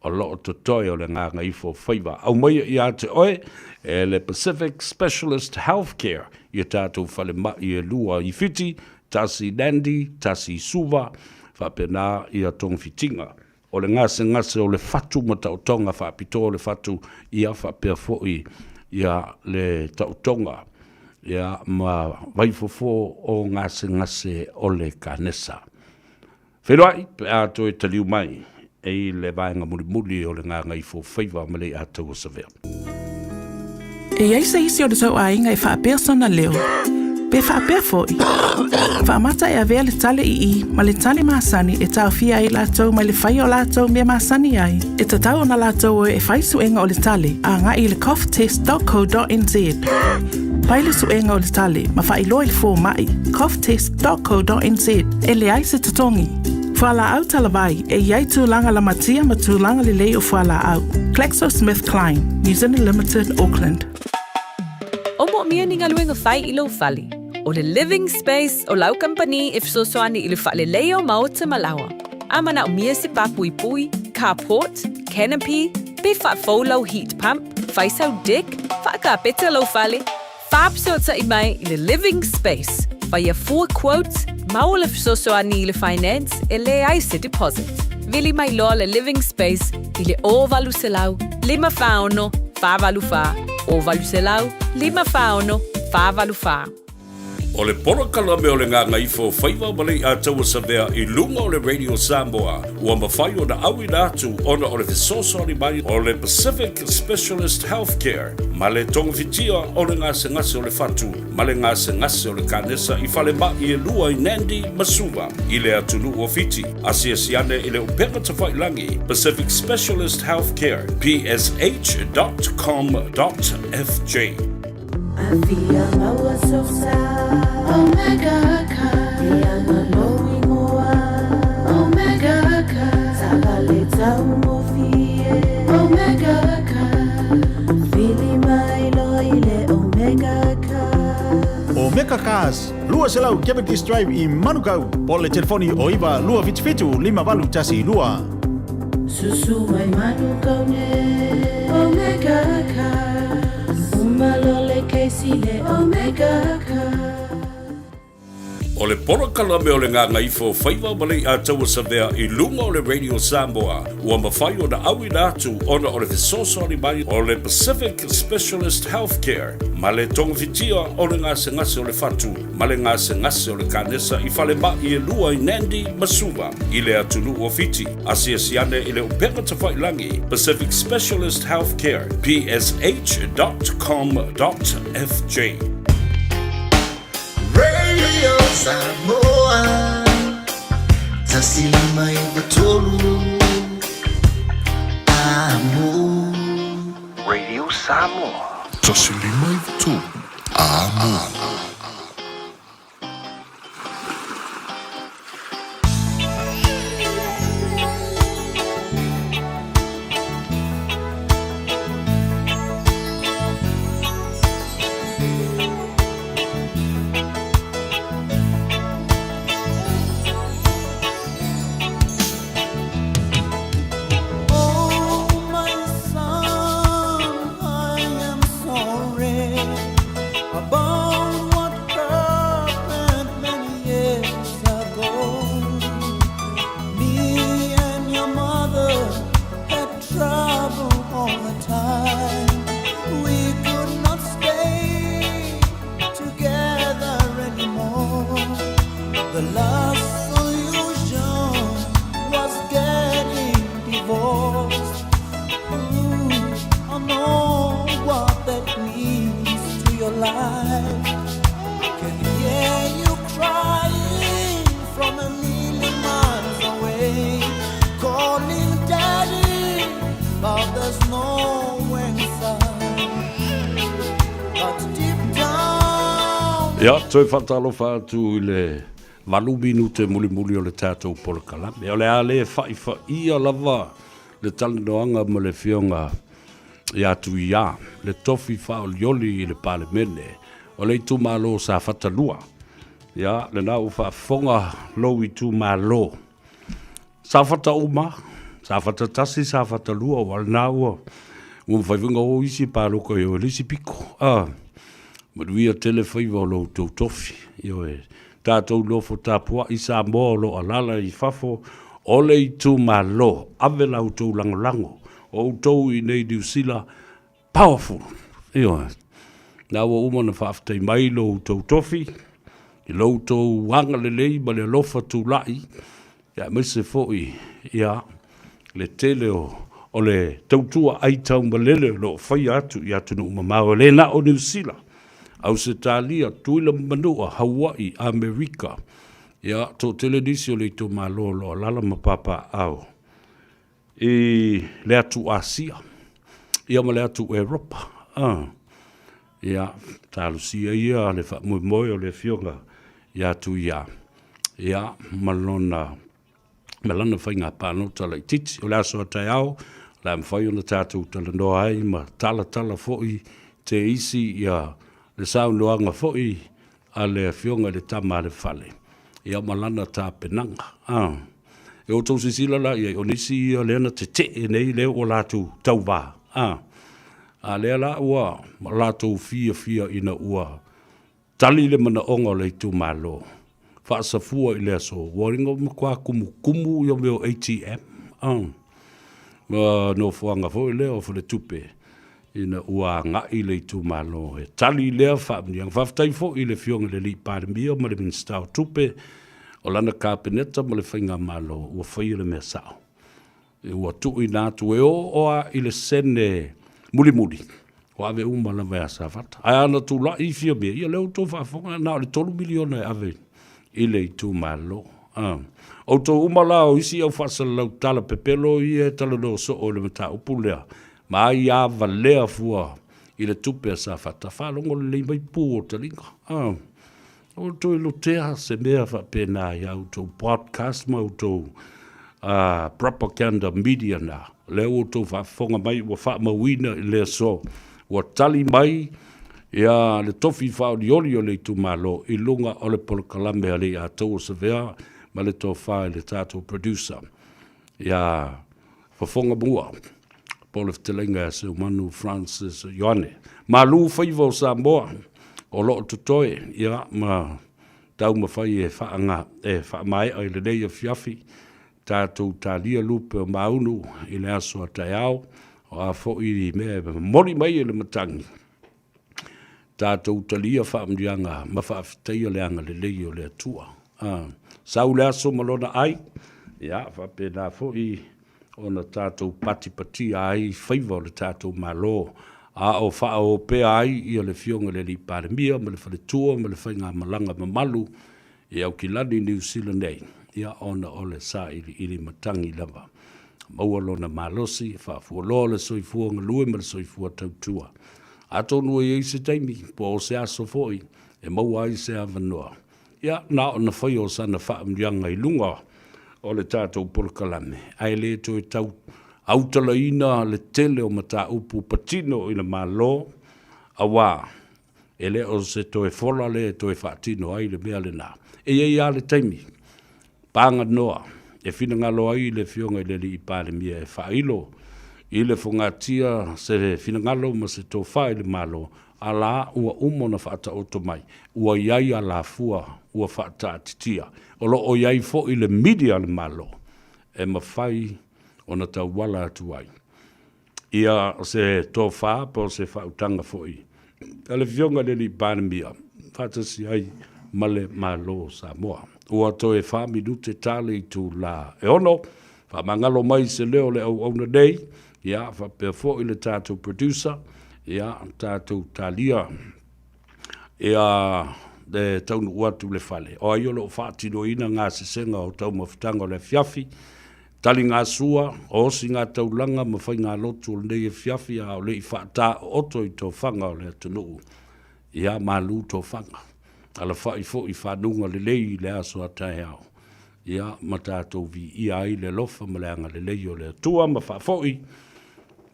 o lo o totoe o le Gagaifo Faiva. Aumaia ia te oe e le Pacific Specialist Healthcare i a tatou falemai e lua i Fiti, tasi i Nandi, tasi i Suva, faapena ia togafitiga. O le gasegase o le fatu ma taotoga faapitoa o le fatu, ia faapea foi ia le taotoga ia ma vaifofo o gasegase o le kanesa. Feiloai pe a toe taliu mai i le vaega mulimuli o le Gagaifofaiva ma Leiataua Savea. E i ai se isi o le tou aiga e faapea sona leo, pe faapea foi, faamata e avea le tale ii ma le tale masani e taofia ai latou mai le faia o latou mea masani ai, e tatau ona latou o e fai suega o le tale agai i le coughtest.co.nz. Fai le suega o le tale ma faailoa i le fomai, coughtest.co.nz, e leai se totogi. Fualaau talavai, e i ai tulaga lamatia ma tulaga lelei o fualaau. GlaxoSmithKline, New Zealand Limited, Auckland. O moomia ni galuega fai i lou fale. O le Living Space o lau kamupani e fesoasoani i le faaleleia o maota ma laoa. A manaomia se pā puipui, carport, canopy, pe faafou lau heat pump, fai sau deck, faakapeta lou fale, Faafesootai mai i le Living Space, faia fua quote, maua le fesoasoani i le finance e leai se deposit. Vili mai loa le Living Space i le 0800 546 484, 0800 546 484. O le polokalame o le Gagaifo Faiva ma Leiataua Savea i luga o le Radio Samoa ua mafai ona auina atu ona o le fesoasoani mai o le Pacific Specialist Healthcare ma le togafitia o le gasegase o le fatu ma le gasegase o le kanesa i falemai e lua i Nandi ma Suva i le atunuu o Fiti. Asiasi ane i le upega tafailagi Pacific Specialist Healthcare, psh.com.fj. Omega Cars, 200 Cavendish Drive i Manukau, po o le telefoni o 9 277 5812. Susu mai Manukau nei, Omega Cars. Uma loa le kesi le Omega Cars. O le polokalame o le Gagaifo Faiva ma Leiataua Savea i luga o le Radio Samoa ua mafai ona auina atu ona o le fesoasoani mai o le Pacific Specialist Healthcare ma le togafitia o le gasegase o le fatu ma le gasegase o le kanesa i falemai e lua i Nandi ma Suva i le atunuu o Fiti. Asiasi ane i le upega tafailagi Pacific Specialist Healthcare, psh.com.fj. Radio Samoa 153 Amo. Radio Samoa. 153 Amo. Oh, my son, I am sorry about what happened many years ago. Me and your mother had trouble all the time. We could not stay together anymore. The last solution was getting divorced. Ooh, I know what that means to your life. Can hear you crying from a million miles away, calling daddy, but there's no answer. But deep down. Ia, toe faatalofa atu i le valu minute mulimuli o le tatou polokalame. O le a le fa'ifa'i'a lava le talanoaga ma le Afioga ia Tuiā, le tofi faaolioli i le Palemene o le itumalo o Safata 2. Ia, lena ua faafofoga lou itumalo. Safata uma, Safata 1, Safata 2, aua o lena ua ua mafai foi ona o isi paloka i o i le isi piko. A, manuia tele faiva o lo outou tofi. Ioe, tatou nofo tapuai Samoa o lo o alaala i fafo o le itumalo, ave la outou lagolago, o outou i inei Niu Sila, powerful. Ioe, na ua uma ona faafetai mai lo outou tofi, i lo outou agalelei ma le alofa tulai, aemaise foi ia le tele o o le tautua aitaumalele o lo o faia atu i atunuu mamao, e le na o Niu Sila, Ausetalia, Tutuila ma Manua, Hawaii, Amerika, ia, toatele nisi o le itumalo o lo o alaala ma papaaao i le atu Asia, ia ma le atu Eropa. Ah, ia, talosia ia le faamoemoe o le Afioga ia Tuia, ia, ma lona, ma lana faiga palota laitiiti. O le aso a taeao, o le a mafai ona tatou talanoa ai ma talatala foi te isi ia le saunoaga foi a le Afioga i le Tama a le Fale, ia ma lana tapenaga. Ah. E outou sisila la i ai, o nisi ia lea na tetee nei lea ua latou tauvā. A, a lea la ua latou fiafia ina ua tali le manaoga o le itumalo, faasafua i le aso, ua inga ua matua kumukumu ia mea o ATM, a, ma nofoaga foi lea o faletupe. ina ua agai le itumalo e tali lea faamanuiaga. Faafetai foi i le Afioga i le Alii Palemia ma le Minisita o Tupe o lana Kapeneta ma le Faigamalo ua faia le mea sao. Ua tuuina atu e oo lava i le sene mulimuli, ua ave uma lava ia Safata. Ae ana tulai Fiamē, ia lea ua outou faafofoga, na o le $3 miliona e ave i le itumalo. Outou uma la o isi au faasalalau tala pepelo ia e talanoa soo i le mataupu lea, ma ai a valea fua i le tupe a Safata, faalogo lelei mai pu o taliga. Ua toe lotea se mea faapena i a outou podcast ma outou propaganda media na. O lea ua outou faafofoga mai ua faamauina i le aso, ua tali mai ia le tofi faaolioli o le itumalo i luga o le polokalame a Leiataua Savea ma le tofa i le tatou producer ia Fofoga Mua po o le fetalaiga ia Seumanu Francis Ioane. Malu faiva o Samoa o lo o totoe ia ma taumafai e faaga e faamaea i lenei afiafi tatou talia lupe o Maunu i le aso a taeao, o a foi mea e momoli mai e le matagi, tatou talia faamanuiaga ma faafetaia le agalelei o le Atua. Sau le aso ma lona ai, ia faapena foi ona tatou patipatia ai faiva o le tatou Malo, a o faaopea ai ia le Afioga i le Alii Palemia ma le Faletua ma le faigamalaga mamalu i Aukilani, Niu Sila nei, ia ona o le sailiili matagi lava. Maua lona malosi, faafualoa le soifua galue ma le soifua tautua. Atonu e i ai se taimi, po o se aso foi, e maua ai se avanoa, ia, na ona faia o sana faamanuiaga i luga o le tatou polokalame, ae le toe tau autalaina le tele o mataupu patino i le Malo, auā E le o se toe fola lea e toe faatino ai le mea lena. E i ai lava le taimi paganoa e finagalo ai le Afioga i le Alii Palemia e faailo i le fogatia se finagalo ma se tofa i le Malo, a la ua uma ona faataoto mai, ua i ai alafua ua faataatitia. O lo o i ai foi le media a le Malo e mafai ona tauala atu ai. Ia se tofa po o se faautaga foi a le Afioga i le Alii Palemia faatasi ai ma le Malo o Samoa. Ua toe fa minute ta le itula e 6, faamagalo mai se leo o le auauna nei, ia faapea foi le tatou producer, ia tatou talia ia le taunuu atu i le fale. O ai o lo o faatinoina gasesega o taumafataga o le afiafi, taligasua, osigataulaga ma faigalotu o lenei afiafi a o le i faataooto i tofaga o le atunuu. Ia malu tofaga, alafai foi i fanuga lelei i le aso a taeao, ia ma tatou viia ai le alofa ma le agalelei o le Atua ma faafoi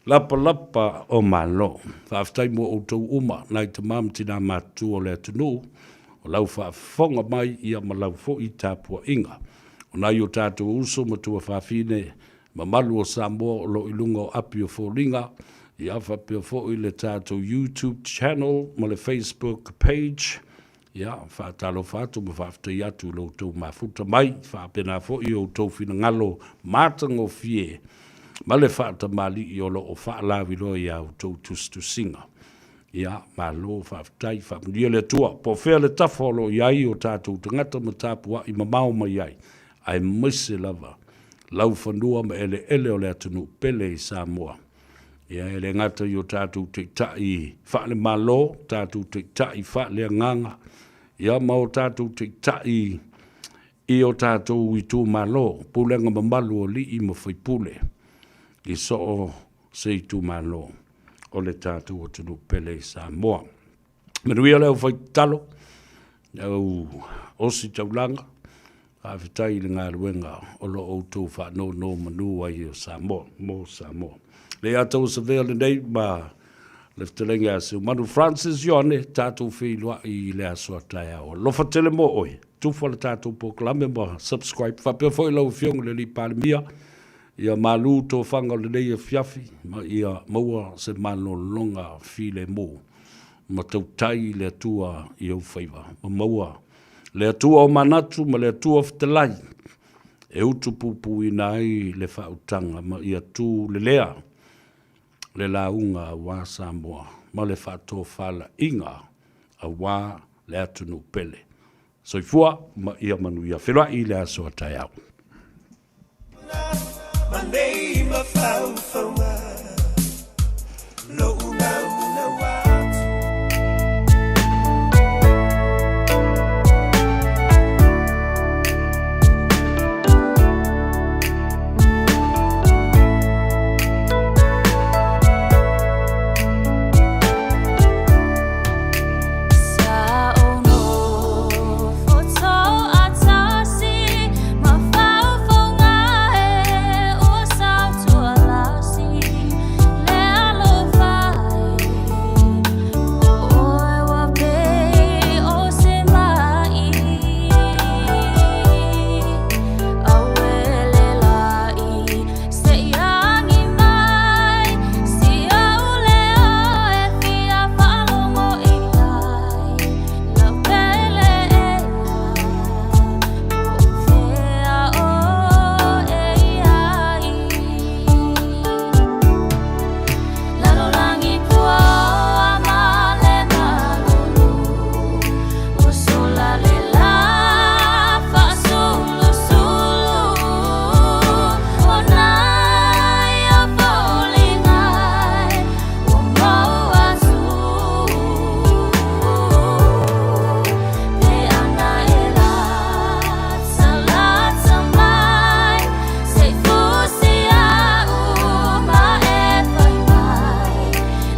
lapalapa o Malo. Faafetai mo outou uma, nai tama ma tina matutua o le atunuu, o lau faafofoga mai ia ma lau foi tapuaiga. O nai o tatou uso ma tuafafine mamalu o Samoa o lo o i luga o api o foliga, ia faapea foi le tatou YouTube channel ma le Facebook page, Ia, faatalofa atu ma faafetai atu i lo outou mafuta mai, faapena foi i outou finagalo matagofie ma le faatamalii o lo o faalauiloa i a outou tusitusiga. Ia, malo faafetai, faamanuia le Atua. Po o fea le tafa o lo o i ai o tatou tagata ma tapuai mamao mai ai, aemaise lava laufanua ma eleele o le atunuu pele i Samoa. Ia, e le gata i o tatou taitai faale-Malo, tatou taitai faale-agaga, ia ma o tatou taitai i o tatou itumalo, pulega mamalu o alii ma faipule i so o se itumalo o le tatou atunuu pele i Samoa. Manuia le aufai tatalo, le au ositaulaga, faafetai i le galuega o lo o outou faanonomanu ai o Samoa, mo Samoa. Leiataua Savea lenei ma le fetalaiga ia Seumanu Francis Ioane, tatou feiloai i le aso a taeao. Alofa tele mo oe, tufa le tatou polokalame ma subscribe. Faapea foi lau Afioga i le Alii Palemia, ia malu tofaga o lenei afiafi ma ia maua se malologa filemu. Ma tautai i le Atua i ou faiva, ma maua le Atua o manatu ma le Atua o fetalai, e utupupuina ai le faautaga ma ia tu lelea le lauga aua Samoa ma le faatofalaiga aua le atunuu pele. Soifua ma ia manuia. Feiloai i le aso a taeao. Ma nei mafaufauga, lo'u